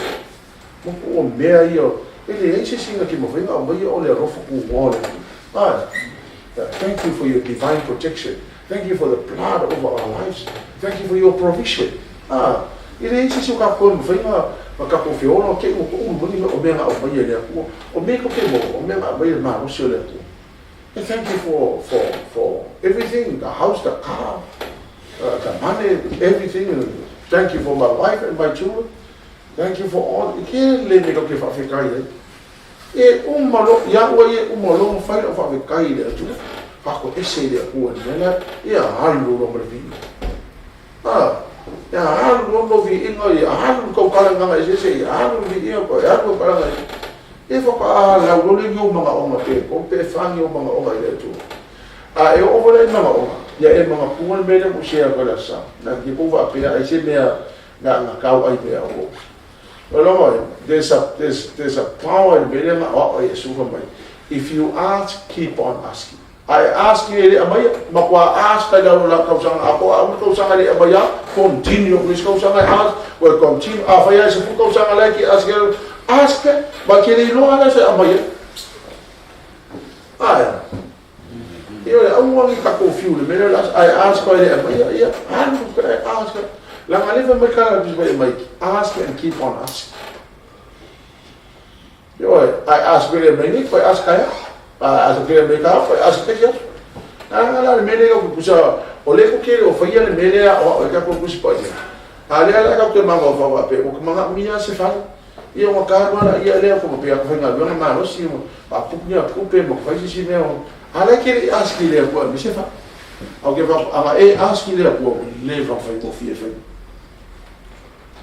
Mo ko o mea ia, e leai se isi na ke mawhai ngā mai o le alofa ku ngō le. Ai, thank you for your divine protection. Thank you for the blood over our lives. Thank you for your provision. Ah, e leai se isi o kākou e mafai ona na kākou feola o te ua toʻulu mai ni mea o mea na aumai e le Atua. O mea tou te maua, o mea na aumai e le malosi o le Atua. And thank you for, for, for everything, the house, the car, the money, everything. And thank you for my wife and my children. Thank you for all. E ke le me tou te faafetai ai. E uma lo, ia ua ia uma lo ma fai lau faafetai i le Atua. Faatoese i le Atua i le mea lea, ia alu loa ma le viiga. A, ia alu loa lou viiga, ia alu le tou tala i gaga eseese, ia alu le viiga, toe alu le tala eseese. Ia faatoa lau loa lea i ou manaoga pe tolu pe fa ni ou manaoga i le Atua. A e oo foi la i manaoga, ia e manatua le mea lea ua ou share atu ai le Aso Sa. Na te tou faapea ai se mea na na tau ai mea o ou. Ua lava, there's a, there's, there's a power i le mea lea na aoao ai Iesu fai mai, if you ask, keep on asking. A e ask e le aumaia, matua ask ai lalo la tausaga atoa, a uma tausaga e le aumaia, continue aku isi tausaga e ask, ua continue, afai lava e 10 tausaga la e te ask ai, ask pea, ma te le iloa lava la se aumaia. Ae, ioe, aua ne i tatou fiu i le mea lea o le ask, a e ask e le aumaia, ia, alu pea e ask. Leaga lea fai mai tala a le Tusi Paia mai, ask and keep on asking. Ioe, ae ask pele mai nei, koe ask aia. A ask pele mai ka, koe ask pele aso. Nā la le mele o kusa, o le ko kele o whaia le mele a o e ka ko kusi pa ia. A lea la ka te manga o whawa pe, o ka manga mia se whare. Ia o ka rua la ia lea ko pe a ko whainga luanga malosi o a puku ni a puku pe mo whai sisi mea o. A le kele ask ki lea kua mi se wha. Au ke wha, anga e ask ki lea kua, le wha whai ko fie whai.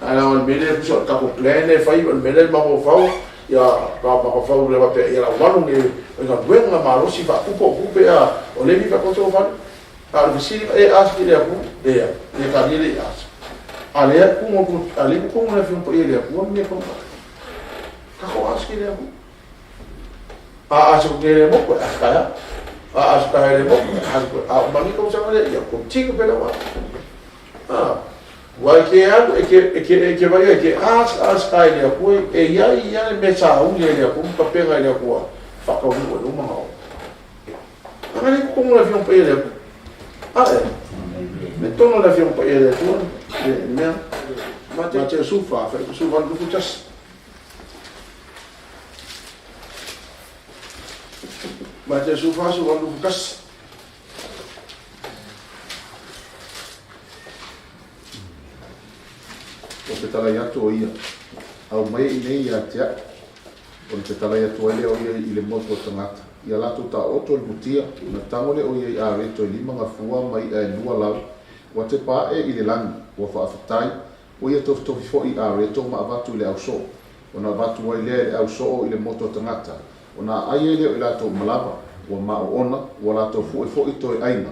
Ae o le mea lea pusa o le tatou plan lea e fai, o le mea lea e mafaufau, ia ka mafaufau lea faapea ia lauvalu ni galuega malosi faapupo o tupe a o lea mi faatoto fale. A o le fesili e ask i le Atua, lea, ia ka le i ask. A lea ku ngo a le ku ngo le fiong paia le Atua me ko. Ka ko ask i le Atua. A ask ke le mo ko ask ya. A ask ka le mo ask a o mangi ko sa le ia continue pela wa. A Ua e ke alu, e ke, e ke, e ke vaai ai, ke ask, ask ai le Atua, e i ai ia le mea sauni ai le Atua ma tapena i le Atua, whakaunu e luma ngao. Anga le kukongo le whiong paia le Atua. Ae. Mea tonu a le Afioga Paia a le Atua le mea. Mateo 14, fuaiupu 18, 21. Mateo 14, 18, 21. Ua fetalai atu o ia, Aumaia iinei ia te a'u. Ona fetalai atu ai lea o ia i le motu o tagata, ia latou taooto i le mutia, ona tago lea o ia i areto e lima gafua ma i'a e lua lau, ua tepa a'e i le lagi, ua faafetai, ua ia tofitofi foi i areto ma avatu i le au soo. Ona avatu ai lea e le au soo i le motu o tagata, ona aai ai lea o i latou uma lava, ua maoona, ua latou fue foi toe aiga,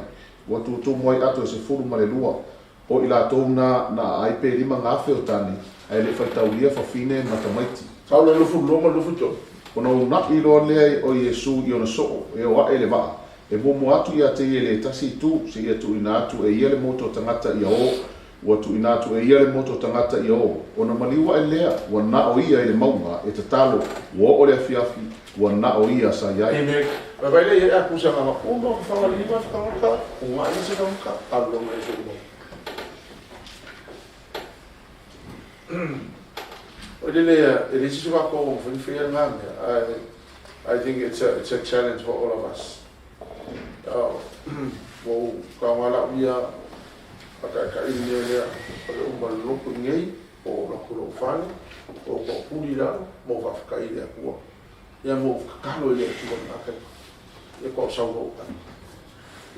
ua tutumu ai ato e 12, O i latou na, na aai pe 5,000 o tane, ae le faitaulia fafine ma tamaiti. Sau le 22 ma le 23. Ona unaʻi loa lea o Iesu i ona soo, e o aʻe le vaa, e muamua atu ia te ia i le tasi itu, seia tuuina atu e ia le motu o tagata ia o. Ua tuuina atu e ia le motu o tagata ia o. Ona maliu aʻe lea, ua na o ia i le mauga, e tatalo, ua oo le afiafi, ua na o ia sa i ai. Amen. Vaivai lea ia aku se agaga uma o fagalima se tagata, ugaʻi se tagata, alu mai se uma. O le lea, e le sisi wako o whai whai ngā mea. I think it's a challenge for all of us. Ua ka ngā lau ia, pakakai mea lea, o le uma loko nei, o lako lou fale, o ko puli lalo, mo whawhakai le akua. Ia mo whakakalo i le atua ngā kai. Ia ko sau lou kai.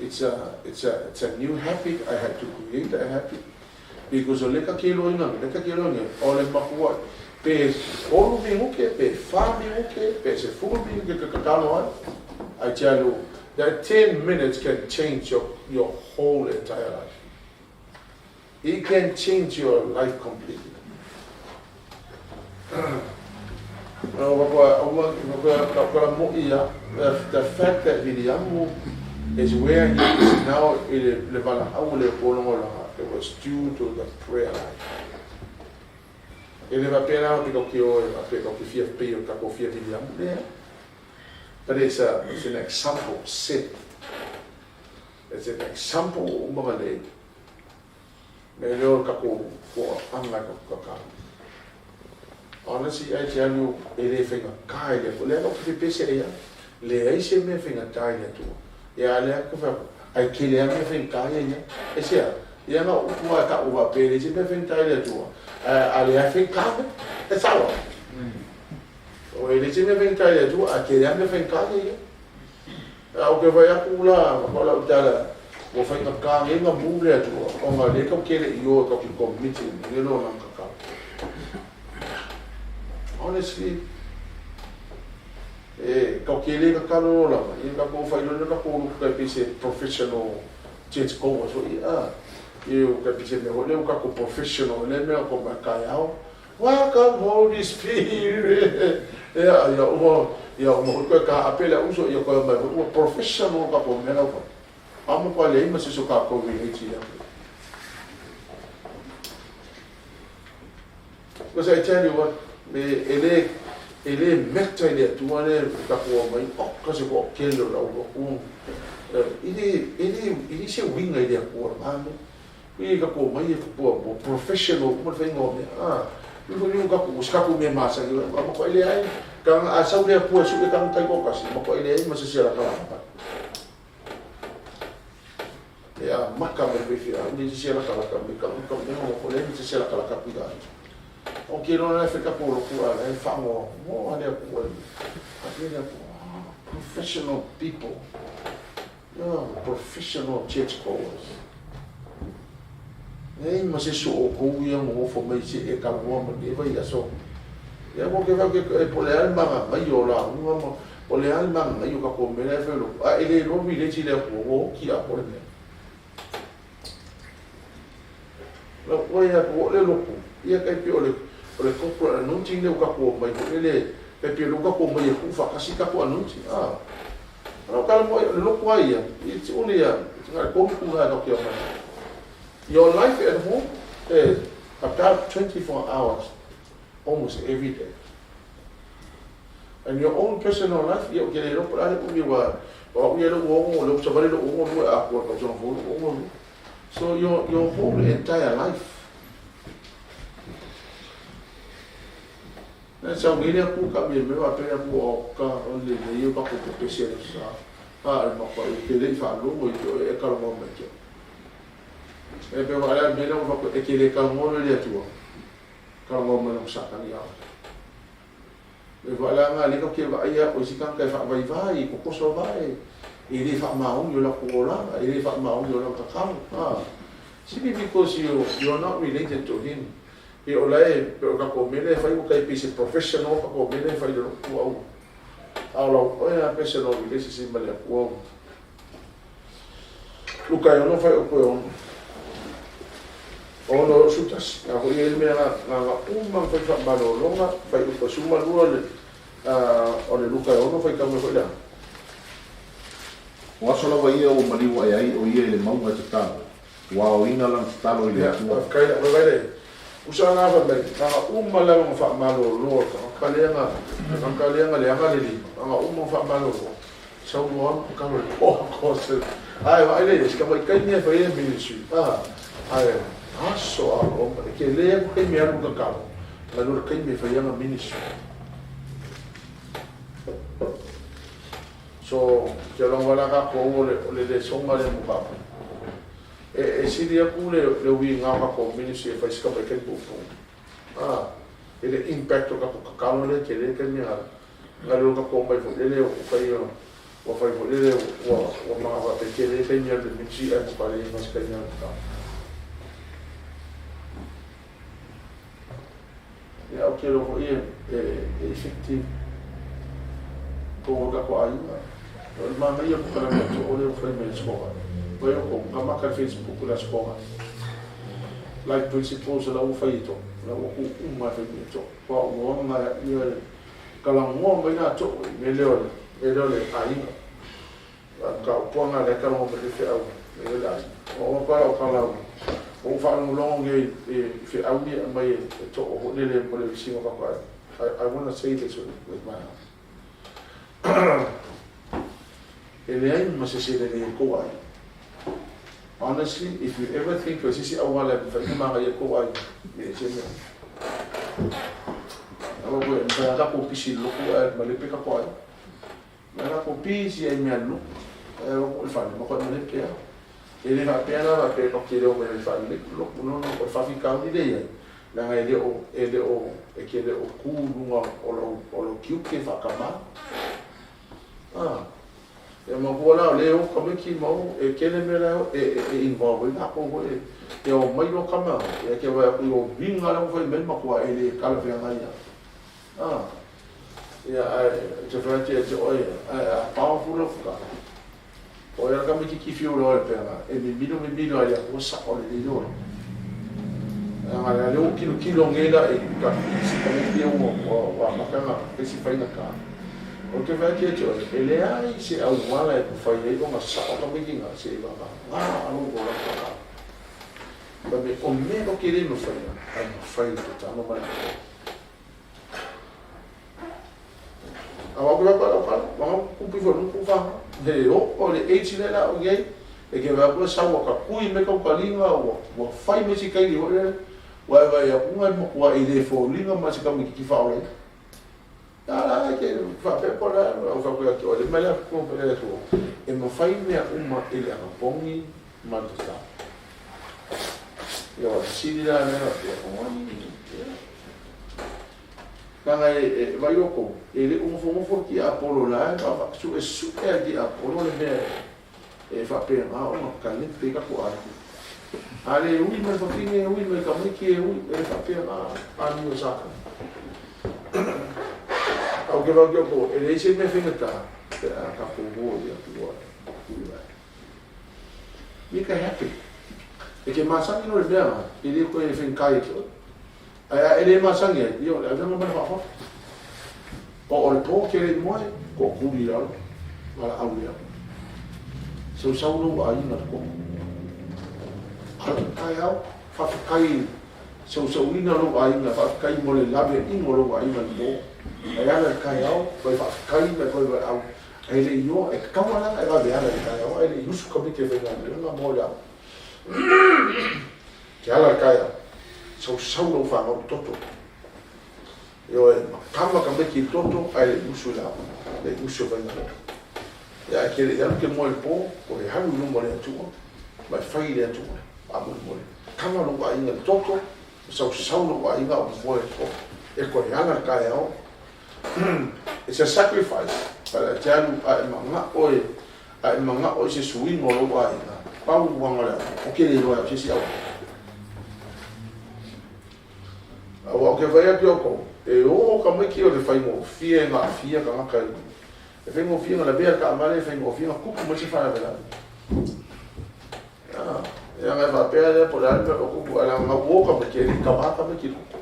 It's a new habit. I had to create a habit. Because o le ka ke loina, le ka ke loina, o le makua, pe olu minuke, pe fa minuke, pe se fulu minuke ka kakalo ai. I tell you, that 10 minutes can change your whole entire life. It can change your life completely. The fact that Viliamu is where he is now, it was due to the prayer life. But it's an example set. It's an example. Honestly, I tell you, e le whainga kai le le ka ke pese ia, le ai se me whainga tai le tua. Ia le ka fa ai ke le me whainga kai ia. E se ia na upua ka uva pe le se me whainga tai le tua. A le ai whainga kai e sawa. O e le se me whainga tai le tua, a ke le me whainga kai ia. A o ke vai aku la, ko la utala. O whainga kai nga mu le tua. O nga le ka ke le i o ka ki committee ni lo na ka ka. Honestly, kau ke le ka kalo la, i ka ko whai lona ka ko ka pise professional church goer so ia. I ka pise me hole ka ko professional le me ko ma kai au. Welcome Holy Spirit. Ia ia o ia o ko ka apela uso ia ko mai o professional ka ko me la ko. Amo ko le ma se so ka ko vi ia. Because I tell you what, me ele ele meta ile tua le ka ko mai o ka se ko ke lo la o ko ile ele ile se winga ile ko ma me i ka ko mai ko ko professional mo fe ngo me a i ko ni ka ko ska ko me ma sa ma ko ile ai ka a sa le ko su ka kai ko ka si ma ko ile ai ma se se la ka la ya maka me fe fi a ni se la ka la ka me ka ka me ko le ni se la ka la ka pi ga o ke lona le feka polo kua le whango mo ale ko le professional people, no, professional church goers. Nei ma se so o ko ia mo fo mai se e ka mo ma le vai aso. Ia mo ke va ke e pole al ma mai o la unga ma pole al ma mai o ka ko me le fe lo. A ele lo mi le ti le ko o ki a pole me. La ko ia ko le lo ko. Ia kai pe o le corporate anointing le ka ko mai ko le pe pe lo ka ko mai ku fa kasi ka ko anointing. Ah. Ra ka mo lo ko ia. It's only a it's got ko ku ga ka ki mai. Your life at home is about 24 hours almost every day. And your own personal life, you get it up at we were we lo o lo sa vale lo o lo a ko ka so lo o lo. So your whole entire life. Na sau nei le Atua ka mea mea faapea le Atua o ka o le lelei o tatou pepesi e le sa. A o le matua e te le i faalogo i te oe e talanoa mai te oe. E pei o le mea lea ua faapea e te le talanoa loa i le Atua, talanoa mai loa ma Satani ia oe. E faaleaga lea tatou te vaai a o isi tagata e faavaivai, e totoso vae, e le faamaoni o latou olaga, e le faamaoni o latou tatalo. A, simply because you are not related to him. Pe o la e, pe o tatou mea lea e fai ua tai pei se professional tatou mea lea e fai i le lotu au. A o lau oe a personal relationship ma le Atua ua. Luka e ono fuaiupu e ono. Ono e osu tasi. Na foi e le mea na na uma na fai faamalologa, fuaiupu e suma lua le o le Luka e ono faitau mai foi le a. O aso lava ia ua maliu ae ai o ia i le mauga e tatalo, ua aoina lana tatalo i le Atua. Ia, faafetai le vaai le usa na fai mai, na na uma lava na faamalolo le tagata lea na, le tagata lea na leaga le lima, na na uma na faamalolo. Sau loa alu tatalo i le po atoa se ae vaai lea i ai si tamaitai mea e fai ai le ministry a ae aso a o e tele atu taimi e alu tatalo nai lo le taimi e fai ai ana ministry. So te lava la tatou o le o le lesoga lea mo tatou. E sili atu le le uiga o tatou ministry e fai si tamaitai puupuu a i le impact o tatou tatalo lea e tele taimi e alu. Na leo ka mai foi lele ua fai ua fai foi lele ua ua maga faapea tele taimi alu i le ministry ae matua leai ma se taimi alu i Ia ou te iloa foi e effective tou tatou aiga. O le manaia o polokalame a Too lea ua fai mai i le Aso Vai o kou, ka maka i le Facebook i le Aso Life Principles la ua fai e Too, la ua tuu uma e fai mai e Too. Kua ou loaga ia talanoa mai la Too i mea lea o le mea lea o le aiga. Mataupuaga lea talanoa mai le feau mea lea o le aiga. O au lau tala ua ou faalogologo nei i feau ia e aumai e Too foi lele mo le vesiga o tatou aiga. I wanna say this with my heart. E leai ma se isi e lelei ai kou aiga. Honestly, if you ever think o se isi auala e mafai ona magaia kou aiga, e ese mea. Aua koe, e mafai lava tatou pisi i le lotu ae malepe tatou aiga. Mafai lava tatou pisi ai i mea lotu, ae o atu i le fale, matuai malepe lava. E le faapea la faapea tatou te le omai ai e faalelei lotu, no, no, o le faafitauli lea e i ai, leaga e le o, e le o, e te le o tu i luga o lou, o lou tiute faa-tama. A, ia matua la o lea e o tamaiti ma o, e tele mea la e o, e, e involve ai latou foi e, e omai loa tama, ia te vaai atu i lou uiga la ua fai mai matua e le talafeagai lava. A, ia ae te fai atu ia te oe, ae a powerful lau tatalo. O ia tamaititi fiu loa le peaga, e mimilo mimilo ai le Atua sao lelei loa. Leaga lea lea ua tilotilo nei la i ka isi tamaiti ia ua ua ua amata ona fai si faigata. Ou te fai atu ia te oe, e leai se auala e mafai ai ona sao tamaiti na se i vagana lou olaga tatalo. Fai mai, o mea ou te le mafaia, ae mafai e le tatalo ma le Atua. Aua ku lapa lau kala, wanga ku pifa lu ku fa. He o o le age le la o iai, e ke va ku sa wa ka kui me ka kalinga ua ua fai me si kaili ho le ua e vai aku ngai mo kua i le foliga ma si ka mi ki fa o le. La la ke fa pe po la o fa ku ya o le mai la ku pe le tu. E mafai mea uma i le agapogi ma le tatalo. Ia o le sili la lea o ia. Leaga e vaai outou, e le o nofonofo le tiapolo la e suesue a le tiapolo le mea e faapena ona kalepe ai tatou aiga. A le ui mai le fafine, e ui mai tamaiti, e ui, e faapena amio a Satani. Ae ou te vaai atu ia outou, e leai se mea faigata pe a tatou o i le Atua e tui ai. Make a happy. E te masani loa i le mea lena, e le toe faigata ia te oe. Ae a e le masani ai, ia o le avega ma le faafofoga. O o le po ke le i moe, tootuli i lalo, valaau i le Atua. Sausau lou aiga le koko. Ala i taeao, faafetai i sausauina lou aiga, faafetai mo le laveaiga o lou aiga i le po. Ae ala i le taeao, toe faafetai ma toe valaau. Ae le i oa, e tatau lava la ona e vave ala i le taeao ae le i usu tamaiti e faigaluega mo le aoga. Te ala le taeao, sausau lou fanau i le toto. Ioe, kava tamaiti i le toto ae le i usu i le aoga, le i usu e fai galuega. Ia ae te le i alu te moe i le po, o le alu i luma o le Atua, ma e fai i le Atua, faamolemole. Kava lou aiga i le toto, sausau lou aiga a o moe i le po. E toe ala le taeao. It's a sacrifice, but e te alu a e manao e, a e manao i se suiga o lou aiga, pau aga o le aoga, ou te le iloa e au se isi auala. Aua ou te vaai atu ia outou, e o tamaiti o le faigofie e aafia tagata i, e faigofie ona lavea le taavale, e faigofie ona tupu mai se faalavelave. Ia, ona e faapea lea po o le a le mea o lo o tupu, ae leaga na ua o tamaiti, e le i tama tamaiti i le toto.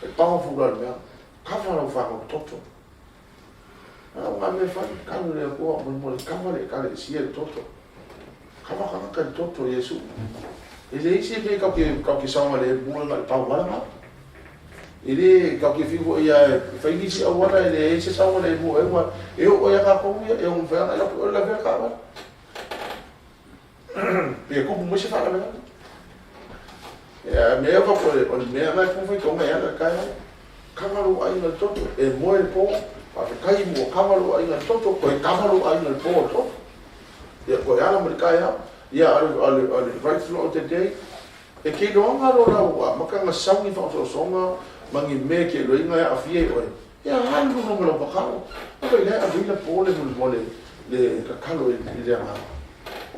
E powerful la le mea, kava lau fanau toto. A o ngā mea whai, kanu le Atua, molemole, kava le ekalesia i le toto. Kava tagata i le toto, Iesu. E leai se mea kau ke saogalemu e na o le pau lava lena. E le kau ke fiu foi ia e fai nisi auala e leai se saogalemu o ai aua e oo ai lava tatou ia e ono mafai lava ona e alu atu e lavea le taavale. Pe tupu mai se faalavelave. Ia, mea ia o le mea na e pau faitauga e ala i le taeao. Kava lou aiga i le toto, e moe le po, faafetai ua kava lou aiga i le toto, toe kava lou aiga i le po o le toto. Ia, toe ala ma le taeao. Ia, a o le right throughout the day, e te iloaga lo lau amata ona sau ni faaosoosoga ma ni mea e te iloaina e aafia i oe, ia alu i luga ma lau tatalo. Ava i la e ave ai la po le molemole le tatalo i le agaga.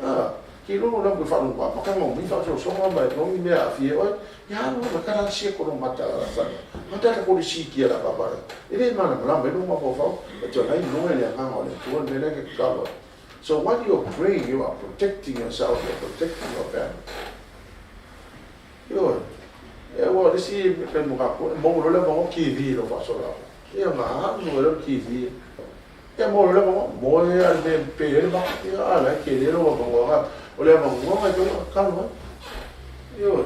A, te iloa lo lau faalogo amata ona omai faaosoosoga ma ni mea e aafia ai oe, ia alu ma tala sia kono mata mata ta koli sikia la baba. E le malamalama ai lou mafaufau, e te lai iloa e le agaga o le Atua le mea lea e te tatalo ai. So while you are praying, you are protecting yourself, you are protecting your family. Ioe, e ua o le isi taimi o tatou, e maua loa le avanoa TV i lou faasola. Ia na alu ai loa le TV. Ia maua loa le avanoa, moe lava i le mea e pe ai le maka. Ia a la e tele lou avanoa. O le avanoa na e tatau ona tatalo ai. Ioe,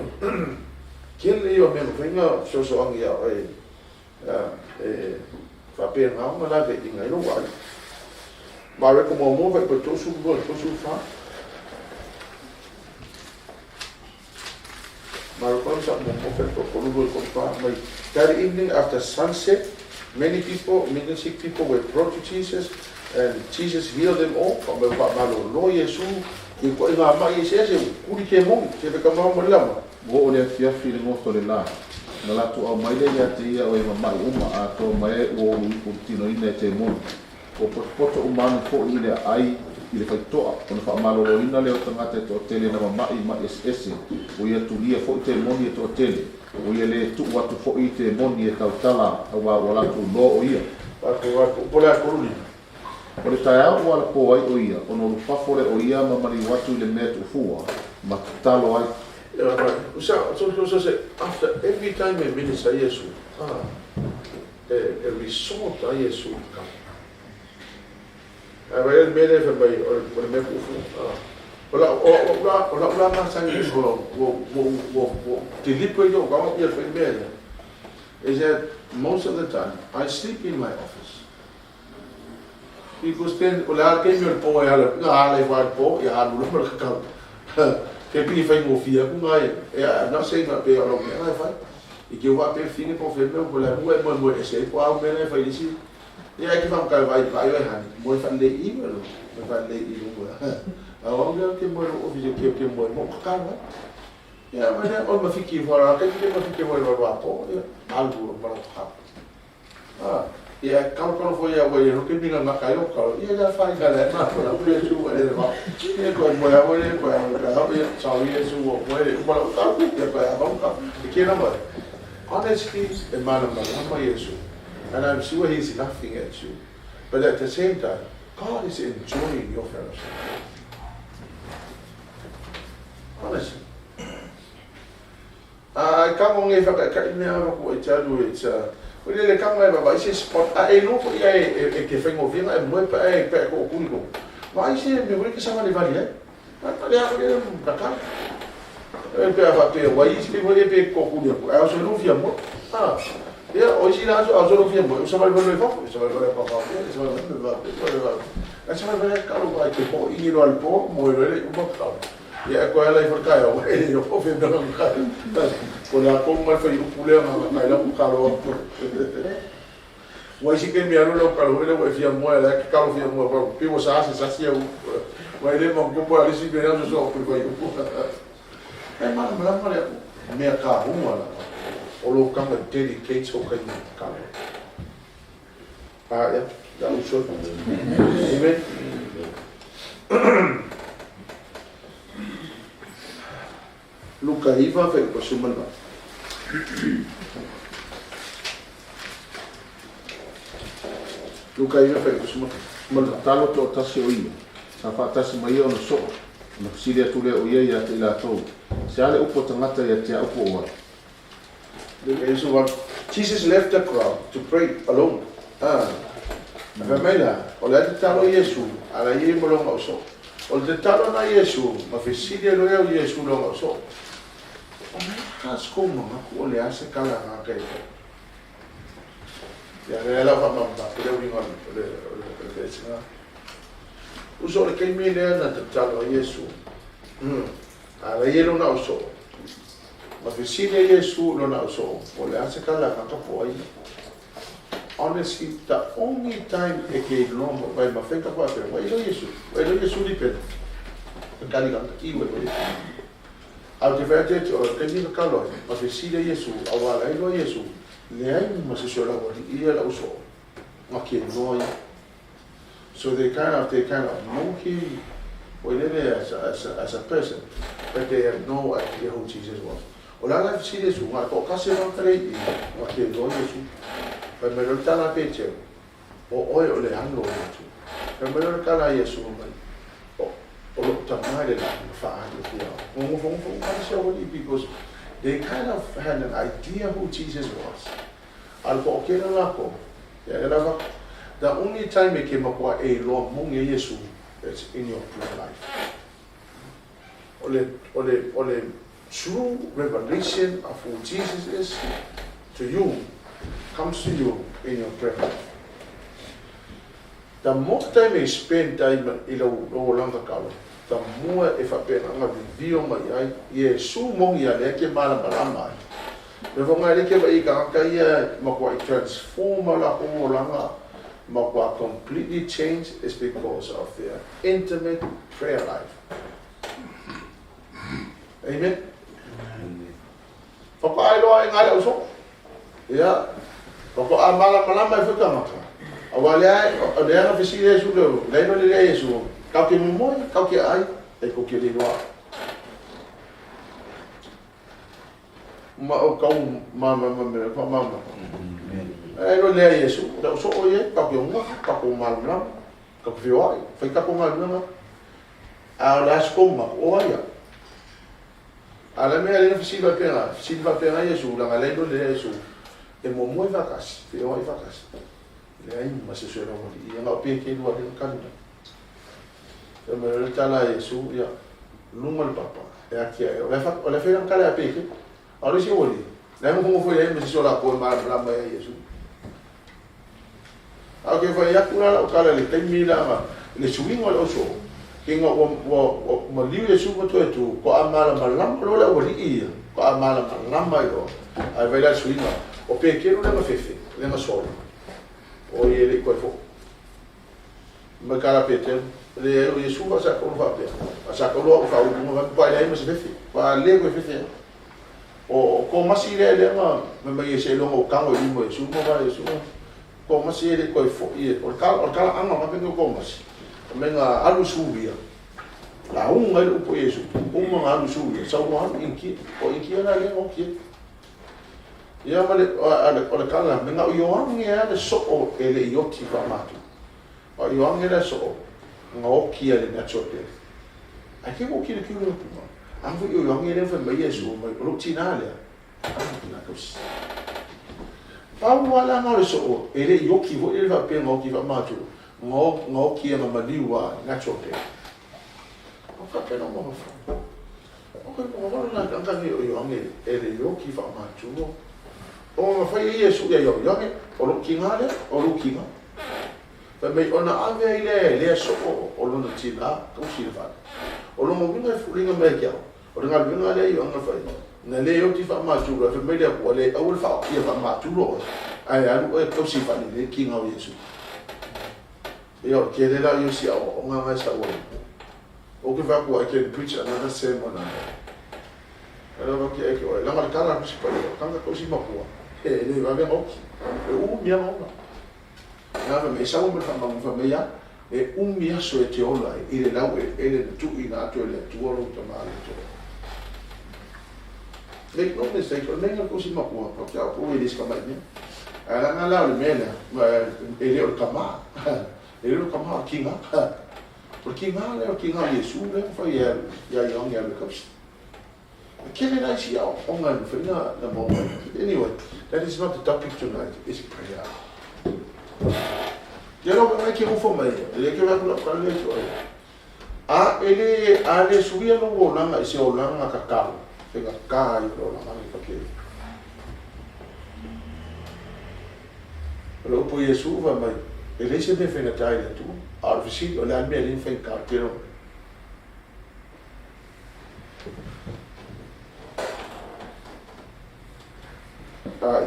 tele ia o mea e mafai ona fesoasoani ia oe e faapena ona laveaiina ai lou aiga. Mareko muamua fuaiupu 32 i le 34. Mareko sa muamua fuaiupu 32 i le 34 mai. That evening after sunset, many people, many sick people were brought to Jesus, and Jesus healed them all. Fa mai faamalolo Iesu i ituaiga ma'i eseese ua kuli temoni, se fekamama ma le lama. Ua oo le afiafi i le goto o le lā, ona latou aumai lea ia te ia o e mama'i uma atoa ma e ua ulu ipu i le tinoina e temoni. Ua potopoto uma ane foi i le aai i le faitotoa, ona faamaloloina lea o tagata e toatele na mama'i i ma'i eseese, ua ia tulia foi temoni e toatele, ua ia lē tuu atu foi i temoni e tautala, auā ua latou iloa o ia. Po o le a tolu lima. O le taeao ua alapō ai o ia, ona ulufafo lea o ia ma maliu atu i le mea tuufua, ma tatalo ai. So after every time e minister ai Iesu, e resort ai Iesu i le tatalo. Ae vaai le mea lea fai mai o le mea tuufua. O lau la masani ua deliberately ou tago ia fai mea ia, is that most of the time I sleep in my office. Because then, o le a le taimi o le po e ala, na ala i le po, ia alu loa ma le tatalo. Ke pei e faigofie atu na e, I'm not saying faapea o lau mea na e fai. I te ua faapea fine po o fea mea, po o le a ua e moemoe ese ai po o a au mea na e fai i le isi. Ia e te faamata e vaai vaai oe honey, moe faalelei i i oe lo, moe faalelei i luga. A o au lea ou te moe i lou office ou te moe ma ou tatalo ai. Ia ma lea, o le mafiti ifo a taimi le mafiti ifo i le 8 apo, ia alu loa ma lau tatalo. Ia e kalokalo foi ia ua ia no ke mina maka ai o kalo. Ia la fai ka le ma ko la ule su le le va. Ia ko mo ya mo le ko ya ka ha ia sa ia su o mo le uma la ka ia ko ya ba ka. E ke na mo. Honestly, e mana mana Yesu. And I'm sure he's laughing at you. But at the same time, God is enjoying your fellowship. Honestly. Ai kamo nge whakaikai mea awa ko e te alu e tia. O le le kamo e vava ise spot a e loko ia e te whaingofia e moe pa e pe ko kuri ko. Va ise me wei ke sanga le vali ai. A ta le ako le kaka. E pe a pe wai ise pe e pe ko kuri ko. A o se lufia mo. Ah. Ia o isi la aso a o lufia mo. O sa vali vali fafo. Sa vali vali pa pa. Sa vali vali pa pa. Sa vali vali ka lo ai te po ingi lo al po mo le uma ka. Ia e koe ala ifo le taeao, e le o fe mea nga kai. Ko le a kou mai fai upu lea nga kai lau kalo atu. Ua isi ke mea lau kalo hele ua e fia moe la ke kalo fia moe pa pi ua sa se sa sia u. Ua ile ma ko pa lisi mea so so ku fai upu. E mana malama le mea ka hunga la. O lo kanga dedicate so kai kalo. Ah, ia, la uso. Amen. Luka 9 fe ko sumalva. Luka 9 fe ko sumalva. Tatalo toatasi o ia, sa faatasi ma ia ona soo, ona fesili atu lea o ia ia te i latou, Se a le upu a tagata ia te a'u po o ai? Iesu Jesus left the crowd to pray alone. Ah. Fai mai la, o le a tatalo Iesu, ala ia ma lona ausoo. O le tatalo na Iesu, ma fesili e loe au Iesu lona ausoo. O le a se manatu o le a se kala nga kai fai. Ia le la fa ma ma le uiga o le o le o le singa. Uso le kaimi lea na tatalo Iesu. Ala ia lona ausoo. Ma fesili e Iesu lona ausoo, o le a se kala nga ka po ai. Honestly, the only time e ke iloa vai ma fai ka faapea, ua iloa Iesu, ua iloa Iesu li pena. E kali ka i ua iloa Iesu. A o te fai atu e o le kaimi na kalo ai, ma fesili e Iesu, a ua ala iloa Iesu, leai ma se si o lau alii ia lau soo, nga ke noa ia. So they kind of know him, as a person, but they have no idea who Jesus was. O la la fesili Iesu, nga ko kasi nga kare i, nga ke noa Iesu. Fai mai lo tala pe te, o oe o le alo o atu. Fai mai lo kala Iesu mai, o o lo tamai le la ma fa ali o fia. Ngo ngo ngo ngo se o because they kind of had an idea who Jesus was. Al ko ke la ko. Ya le lava. The only time e ke makua e loa mongi Iesu is in your prayer life. O le true revelation of who Jesus is to you comes to you in your prayer life. The more time you spend time i lau lau langa kalo, the more e whapena nga vivio mai ai, Iesu mongi a lea ke malamalama ai. Me whanga le ke vai ka ka ia ma kua i transform la ko langa ma kua completely change is because of their intimate prayer life. Amen. Whaka ai loa e ngai lau so. Ia. Whaka a malamalama e whakangata. A wa lea, o lea na fesili Iesu leo, lea no le lea Iesu, kau ke momoe, kau ke ai, e ko ke le loa. Ma o kau ma ma ma me fa ma ma. E lo lea Iesu, lea so o ie, kau ke unga, kau ke malamalama, kau ke whioai, whai kau ngā lunga. A o le asko ma o ai. A le mea le fesili faapena, fesili faapena Iesu, laga le lo lea Iesu, e momoe faatasi, feoai faatasi. Leai ma se sui lau alii, ia gao pe ke lua le kalina. E me le tala Iesu, ia, luga le papa, e akia e, o le whainga kale a peke, a o le si oli, le mo hongo foi le ma se sola ko ma la ma Iesu. A ke whai aku la lau kala le taimi la ma, le suinga o le oso, ke nga ua ua ua ma liu Iesu ma toe tu, ko a mala malama lo le ua li ia, ko a mala malama i o, ai vai la suinga, o pe ke le nga fefe, le nga solo. O ie le koe fo. Ma kala pe te, le o Iesu fa sa ko fa pe. A sa ko lo fa u ma pa le ma se fefe. Pa le koe fefe. O ko masi le le ma ma ma ye se lo o kango i mo Iesu ma va Iesu. Ko masi le koe fo i o kala anga ma pe ko masi. Me nga alu suia. La unga le upo Iesu. Uma nga alu suia. Sa o alu inki. O inki ana le o ki. Ia ma le o le kala me nga Ioange a le soo e le ioti fa matu. O Ioange le soo nga oki a le natural death. Ai ke ko ki le kiu le punga. Ang fu Ioange le fa mai Iesu mai o lo tina le. Ang na ko. Pau wala nga le soo e le ioki fo le fa pe nga oki fa matu. Nga oki nga maliu a natural death. O ka pe no mo fa. O ka mo wala na ka ngi o Ioange e le ioki fa matu. O nga whai e Iesu ia iau iange, o lo kinga le, o lo kinga. Fai mai ona ave ai le, le so o lona tina, kausi le whale. O lona uiga e foliga mai ia te au, o le galuega lea Ioane na fai, na le oti faamaturo ai, fai mai le Atua, leai aua le ia faamaturo oe, ae alu oe e tausi faalelei le kiga o Iesu. Ia o le tele la ia o si aoaoga na e sau ai. Ou te fai atu I can preach another sermon on that. Ae lava te ai ke oe, leaga o le tala a le Tusi Paia, o tagata tausi matua, e le vave ona oti, e umi lava ona ola. Na fai mai, e sau ma le faamaoni, fai mai ia, e umi aso e te ola ai i le laueleele na tuuina atu e le Atua lou Tama le Atua. Make no mistake, o le mea lena o le tausi matua, ou te au e le o se tamai mea. Ae leaga la o le mea lea, e le o le tama, e le o le tama, o le tiga. O le tiga lea, o le tiga o Iesu lea na fai ia Ioane e alu e tausi. E tele la isi aoaoga e mafai ona maua mai. Anyway, that is not the topic tonight, it's prayer. Ia lau afioga e te nofo mai, e le te vaai atu lau tala lea i oe. A e le, a le suia lou olaga i se olaga tatalo, faigata ai le olaga nei faapea. O le upu a Iesu fai mai, e leai se mea faigata i le Atua, a o le fesili, o le a le mea e le faigata o le tele o mea? Ai.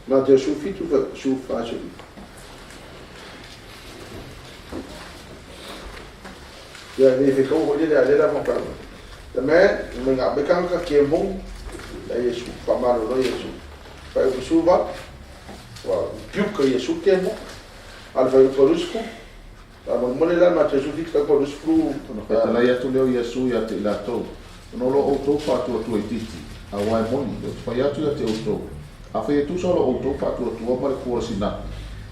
Mateo 17, 14, 19. Ia, e le fetau foi lele a lea la whakau. The man, mai ngā mai kangaka ke mong, la Iesu, whamalolo Iesu. Whai upu suva, wa piuka Iesu ke mong, a le whai upu rusku, Faamolemole la matou 17 tau 20. Ona faitalaia atu lea o Iesu ia te i latou, Ona o lo outou faatuatua itiiti, aua e moni, ou te fai atu ia te outou, afai e tusa lo outou faatuatua ma le fua o sinapi,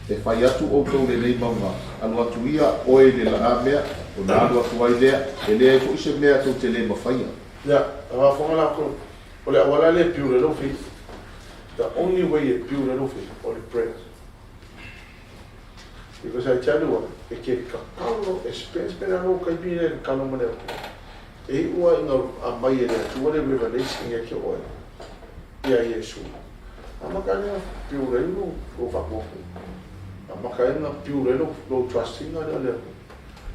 e fai atu outou i lenei mauga, alu atu ia oe i le laa mea, ona alu atu ai lea, e leai foi se mea tou te le mafaia. Ia, faafofoga latou, o le auala lea e build ai lou faith, the only way e build ai lou faith, o le prayer. Because I tell you what, e ke kakalo, e spend spend lava lou taimi lea i le tatalo ma le Atua. E iu lava ina aumai e le Atua le revelation ia te oe, ia Iesu. Amata ai ona build ai lou faatuatua. Amata ai ona build ai lou trust ina lea i le Atua.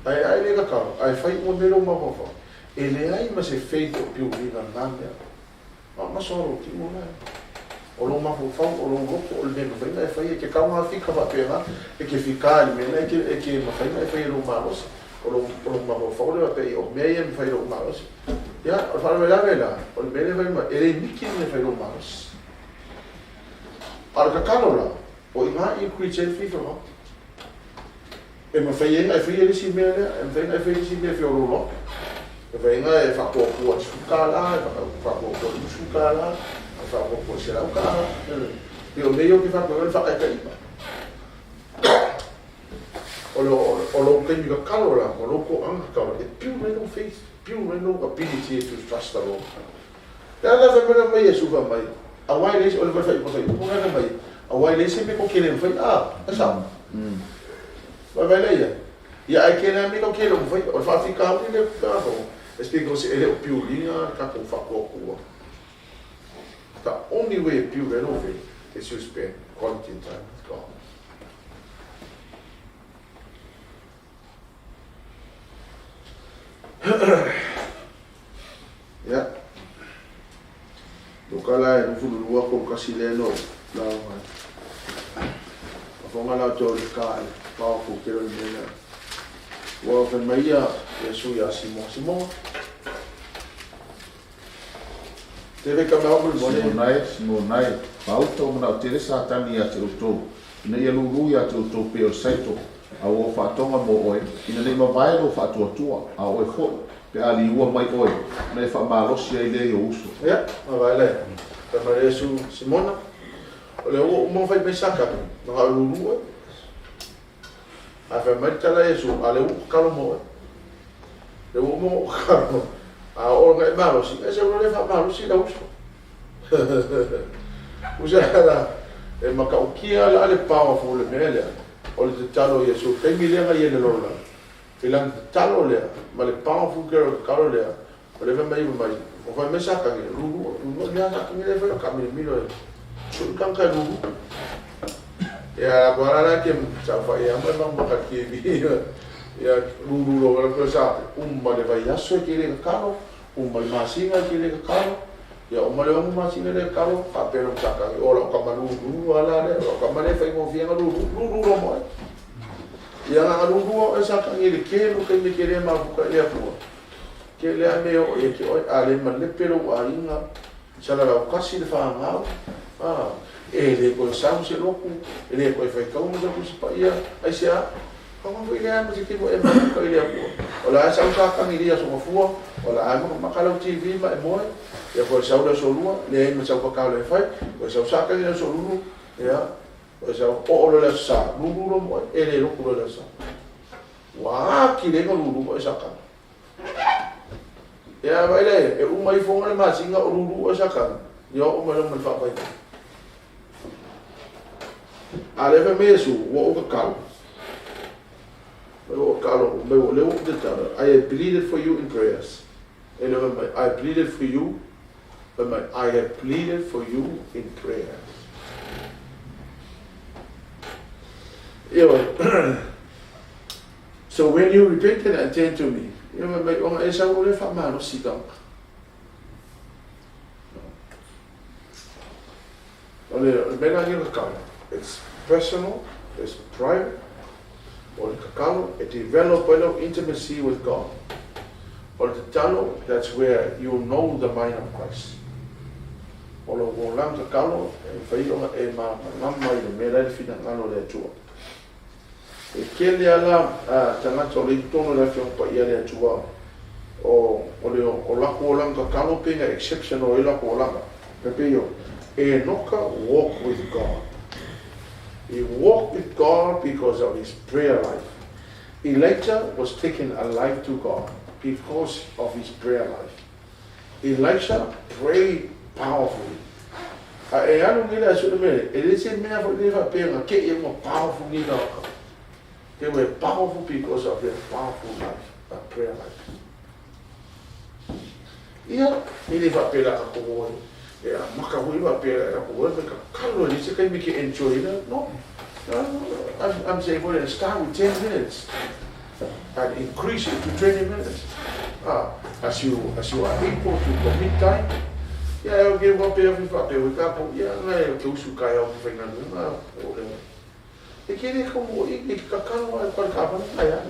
Ae a e le tatalo, ae fai uma mea i lou mafaufau, e leai ma se faith o build ina lena mea. Maso lou tino lea. O lou mafaufau, o lou loto, o le mea e mafai ona e faia. E te taugafika faapena, e te fika i le mea lena e te mafai ona e faia i lou malosi. O lou, o lou mafaufau lea faapea, o mea ia e mafai i lou malosi. Ia, o le faalavelave la, o le mea lea e fai mai, e le miki le mea e fai i lou malosi. A o le tatalo la, o i ina e increase ai le faith o gago. E mafai ai ona e faia le isi mea lea, e mafai ona e faia le isi mea e feoloolo atu. E mafai ona e faatuatua i le $10, e faatuatua i le $20, e faatuatua i le $100. Pei o mea ia ou te faapea o le faataitaiga. O lou taimi tatalo la, o lou toaga tatalo, e build ai lou faith, build ai lou ability to trust the Lord. Le a la fai mai la mai Iesu fai mai, aua e leai, o le faaiuga lena mai, aua e leai se mea tou te le mafai, a, e sao. Vaivai lea ia. Ia ae kēlā mea tou te le mafai, o le faafitauli lea pe a fai, it's because e le o piuliga le tatou faatuatua. The only way e piula ai lou faith is to spend quality time with God. Ia. Luka la e 22 31 lea no lauga ai. Afoga la te o le ka e powerful tele o le mea lea. Ua fai mai ia Iesu iā Simoa. Simoa, te veka mea o mole. Simona e, Simona e, pauta o manao tele Satani ia te outou, ina ia lūlū ia te outou pei o le saito, a ua ou faatoga mo oe, ina nei mavae lou faatuatua, a o oe foi, pe a liua mai oe, ona e faamalosi ai lea i ou uso. Ia, mavae lea. Fai mai Iesu, Simona, o lea ua uma ona fai mai Satani, manao e lūlū oe. Ae fai mai le tala a Iesu, a lea ua ou tatalo mo oe. Lea ua uma ona ou tatalo, a oo ina e malosi, e sau loa lea e faamalosi lau uso. Usa la, e matautia la le powerful o le mea lea, o le tatalo a Iesu. O le taimi lea na ia i le lalolagi, i lana tatalo lea, ma le powerful tele o le tatalo lea, o lea fai mai fai mai, o fai mai Satani, lulu, lulu, mea Satani lea fai o taamilomilo e sui tagata e lulu. Ia, la ko ala la ke saofai ia mai ma maka TV. Ia lulu loa le sa uma le vaiaso e te le tatalo, uma le masina e te le tatalo, ia uma le 6 masina le tatalo, faapea lou Sakagi, o lau tama lulu ala lea, o lau tama le faigofie na lulu, lulu loa ma oe. Ia na lulu oe Sakagi i le tele o taimi e te le mafuta i le Atua. Tele lava mea e oo ia te oe, a le malepe lou aiga, salalau tasi le fanau, e le toe sau se lotu, e le toe faitau se Tusi Paia, aisea? Aua foi lea ma se taimi o e mafuta i le Atua. O le a sau Satani i le Aso Gafua, o le a makamaka lau TV ma e moe, ia toe sau le Aso Lua, leai ma sau tatalo e fai, toe sau Satani i le Aso Lulu, ia, toe sau, oo loa i le Aso Sa, lulu loa ma oe, e le lotu loa i le Aso Sa. Ua atili ai ona lulu oe Satani. Ia vaai la i ai, e uma ifo le masina o lulu oe Satani, ia oo mai loa ma le faavaivai. A o lea fai mai Iesu, ua ou tatalo, ua ou tatalo, mai o lea ua ou tatalo, I have pleaded for you in prayers. E le fai mai, I pleaded for you, fai mai, I have pleaded for you in prayers. Ioe. So when you repented and turned to me, ia fai mai, ona e sau o lea faamalosi tagata. O le mea la ia tatalo, it's personal, it's private. O le tatalo, e develop ai lau intimacy with God. O le tatalo, that's where you know the mind of Christ. O lou olaga tatalo, e mafai ona e malamalama i le mea la e i le finagalo o le Atua. E tele lava la tagata o lea i totonu o le Afioga Paia a le Atua o le o latou olaga tatalo pei na exceptional ai latou olaga. E pei o Enoka walk with God. He walked with God because of his prayer life. Elijah was taken alive to God because of his prayer life. Elisha prayed powerfully. A e alu nei le aso i le mea lea, e le se mea foi lea faapea na te i ua powerful nei tagata. They were powerful because of their powerful life, prayer life. Ia, e le faapea la tatou o e amata foi faapea la tatou o e tatalo e leai se taimi e te enjoy ai. No, I'm saying for start with 10 minutes and increase it to 20 minutes. As you as you are able to commit time, ia e ke faapea foi faapea foi tatou, ia na e te usu kai au ki whaingaluega o le e ke le kau mo i ke kakalo ai kwa ka whana mai ai.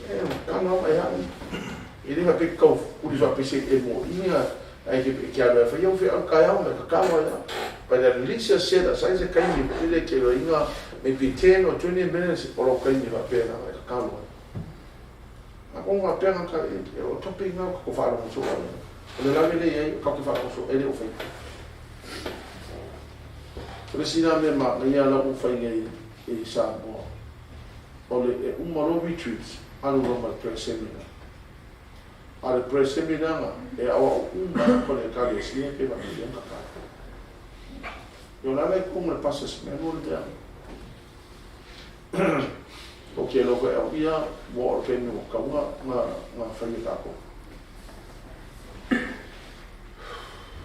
E kakalo mai ai. E le faapea kau uri faapea se e mo i nga ai ke ke alu e whai au whi au kai au me kakalo ai. But at least you set aside se kaimi po le ke lo inga maybe 10 or 20 minutes o lau kaimi faapea na e kakalo ai. A ko ngā pea ngā ka e o topi ngā ko wharongo so ai. O le lawe le ai ka ke wharongo so e le o whai. O le sina me ma ngai ala u whai nei e Samoa. O le e uma lo retreats alu lo ma prayer seminar. A le prayer seminar nga e awa o uma ko le ka le sia pe ma le ka ka. Yo la le ko le pasas me mo le te O ke loko e au ia, ua o le taimi ua kaua nga fai e tatou.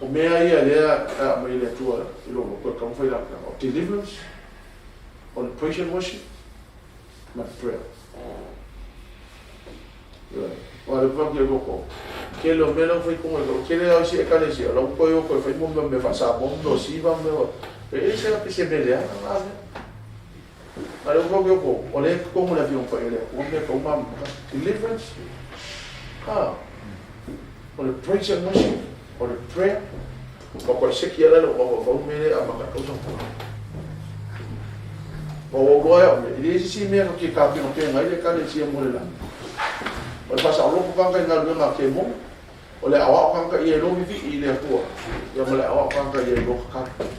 O mea ia lea e aumai e le Atua i lou loto e taumafai latou, o deliverance, o le praise and worship, ma le prayer. Ioe. Aua o le fai atu loko, tele o mea la ua fai tonu e kou, tele lava isi ekalesia, la ua toe o toe fai mo mea faa-Samoa, mo mea o siva, mo mea o, e ese lava pe se mea leaga na mea. A o le fai atu kou, o lea e totonu le Afioga Paia o le Atua mea tau malamalama, deliverance, a, o le praise and worship, o le prayer, ma koe seki ala lou mafaufau mea lea e amata ai tausaga. Ma ua ou iloa e au ia, e leai se isi mea e te tapenapena ai le Ekalesia mo le lagi. O le faasaoloto tagata i galuega a kemo, o le aoao tagata ia e lo vivii i le Atua, ia ma le aoao tagata ia e lo tatalo.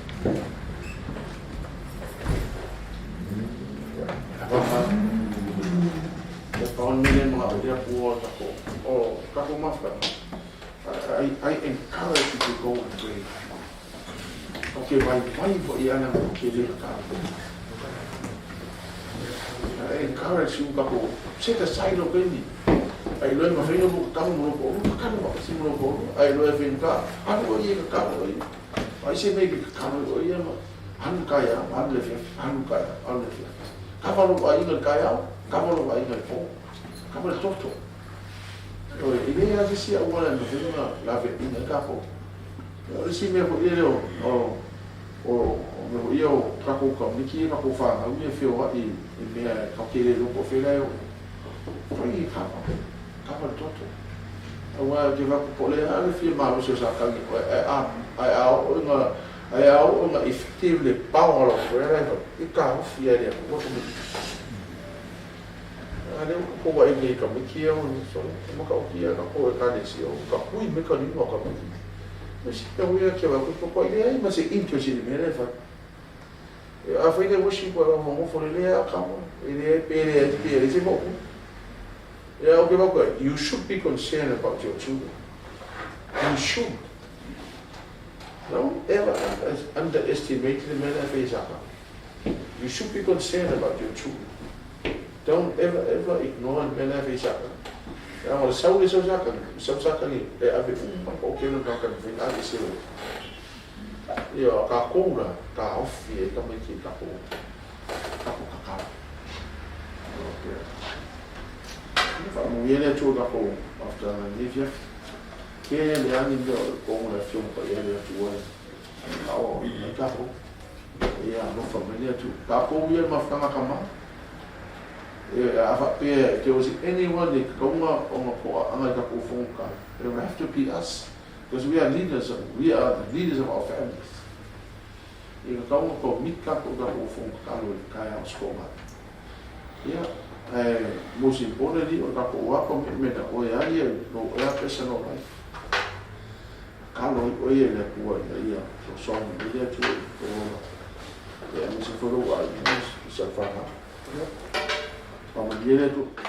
Ia pa o le mea lea e manao ai le Atua o tatou, o tatou mafutaga. I encourage you to go and pray. O ke vaivai foi ana o ke le tatalo. I encourage you kako set aside lo kaimi. Ai loe ma whainga mo kakalo mo loko olu, kakalo ma kasi mo loko olu. Ai loe whainga ka, alu o ia kakalo o ia. Ai se mei ke kakalo o ia ma, alu kai au, alu le whiawhi, alu kai au, alu le whiawhi. Ka walo ai inga kai au. Kava lou aiga i le po. Kava le toto. Ioe, e leai lava se isi auala e mafai ona laveaiina ai tatou. O le isi mea foi lele o, o, o, o mea foi ia o tatou tamaiti ia, tatou fanau ia e feoai i mea tatou te le iloa po o fea la e o i ai. Pray e kava, kava le toto. Aua ou te fai atu po o le a le fia malosi o Satani i oe, ae a, ae a oo ina, ae a oo ina effective le power o lau prayer la e fai, e taofi lava e le Atua tamaiti. A lea ua tatou vaai nei i tamaiti ia sole, e matautia tatou Ekalesia ua tatui mai ka lima o tamaiti. O isi mea foi ia e te vaai atu e leai ma se interest i le mea la e fai. Afai le worship ua nofonofo lelei lava tama, e leai pe leai pe leai se maopu. Ia ou te vaai atu ai, you should be concerned about your children. You should. Don't ever underestimate le mea la e fai e Satana. You should be concerned about your children. Don't ever ever ignore le mea la e fai e Satana. Leaga o le sau lea sau Satana, sau Satana e ave uma le toatele o tagata e mafai ona ave se oe. Ia, o tatou la, taofi ai tamaiti i tatou, tatou tatalo. Ia, faamanuia le Atua i tatou mafutaga i lenei afiafi. Tele lava ni mea o le totonu o le Afioga Paia a le Atua e aoaoina ai tatou. Ia alofa mai le Atua. Tatou ia le mafutaga a tama. A faapea if there was anyone e tatau ona toaaga i tatou fonotaga, it would have to be us. Because we are leaders, we are the leaders of our families. Ia tatau ona commit tatou i tatou fono tatalo i le taeao Aso Toonai. Ia, ae most importantly o le tatou lava commitment a oe lava ia i lou oe lava personal life. Tatalo ai oe ia i le Atua ina ia fesoasoani mai le Atua i lou ola. Ia aemaise foi lou aiga ma si au fanau. Ia, faamanuia le Atua.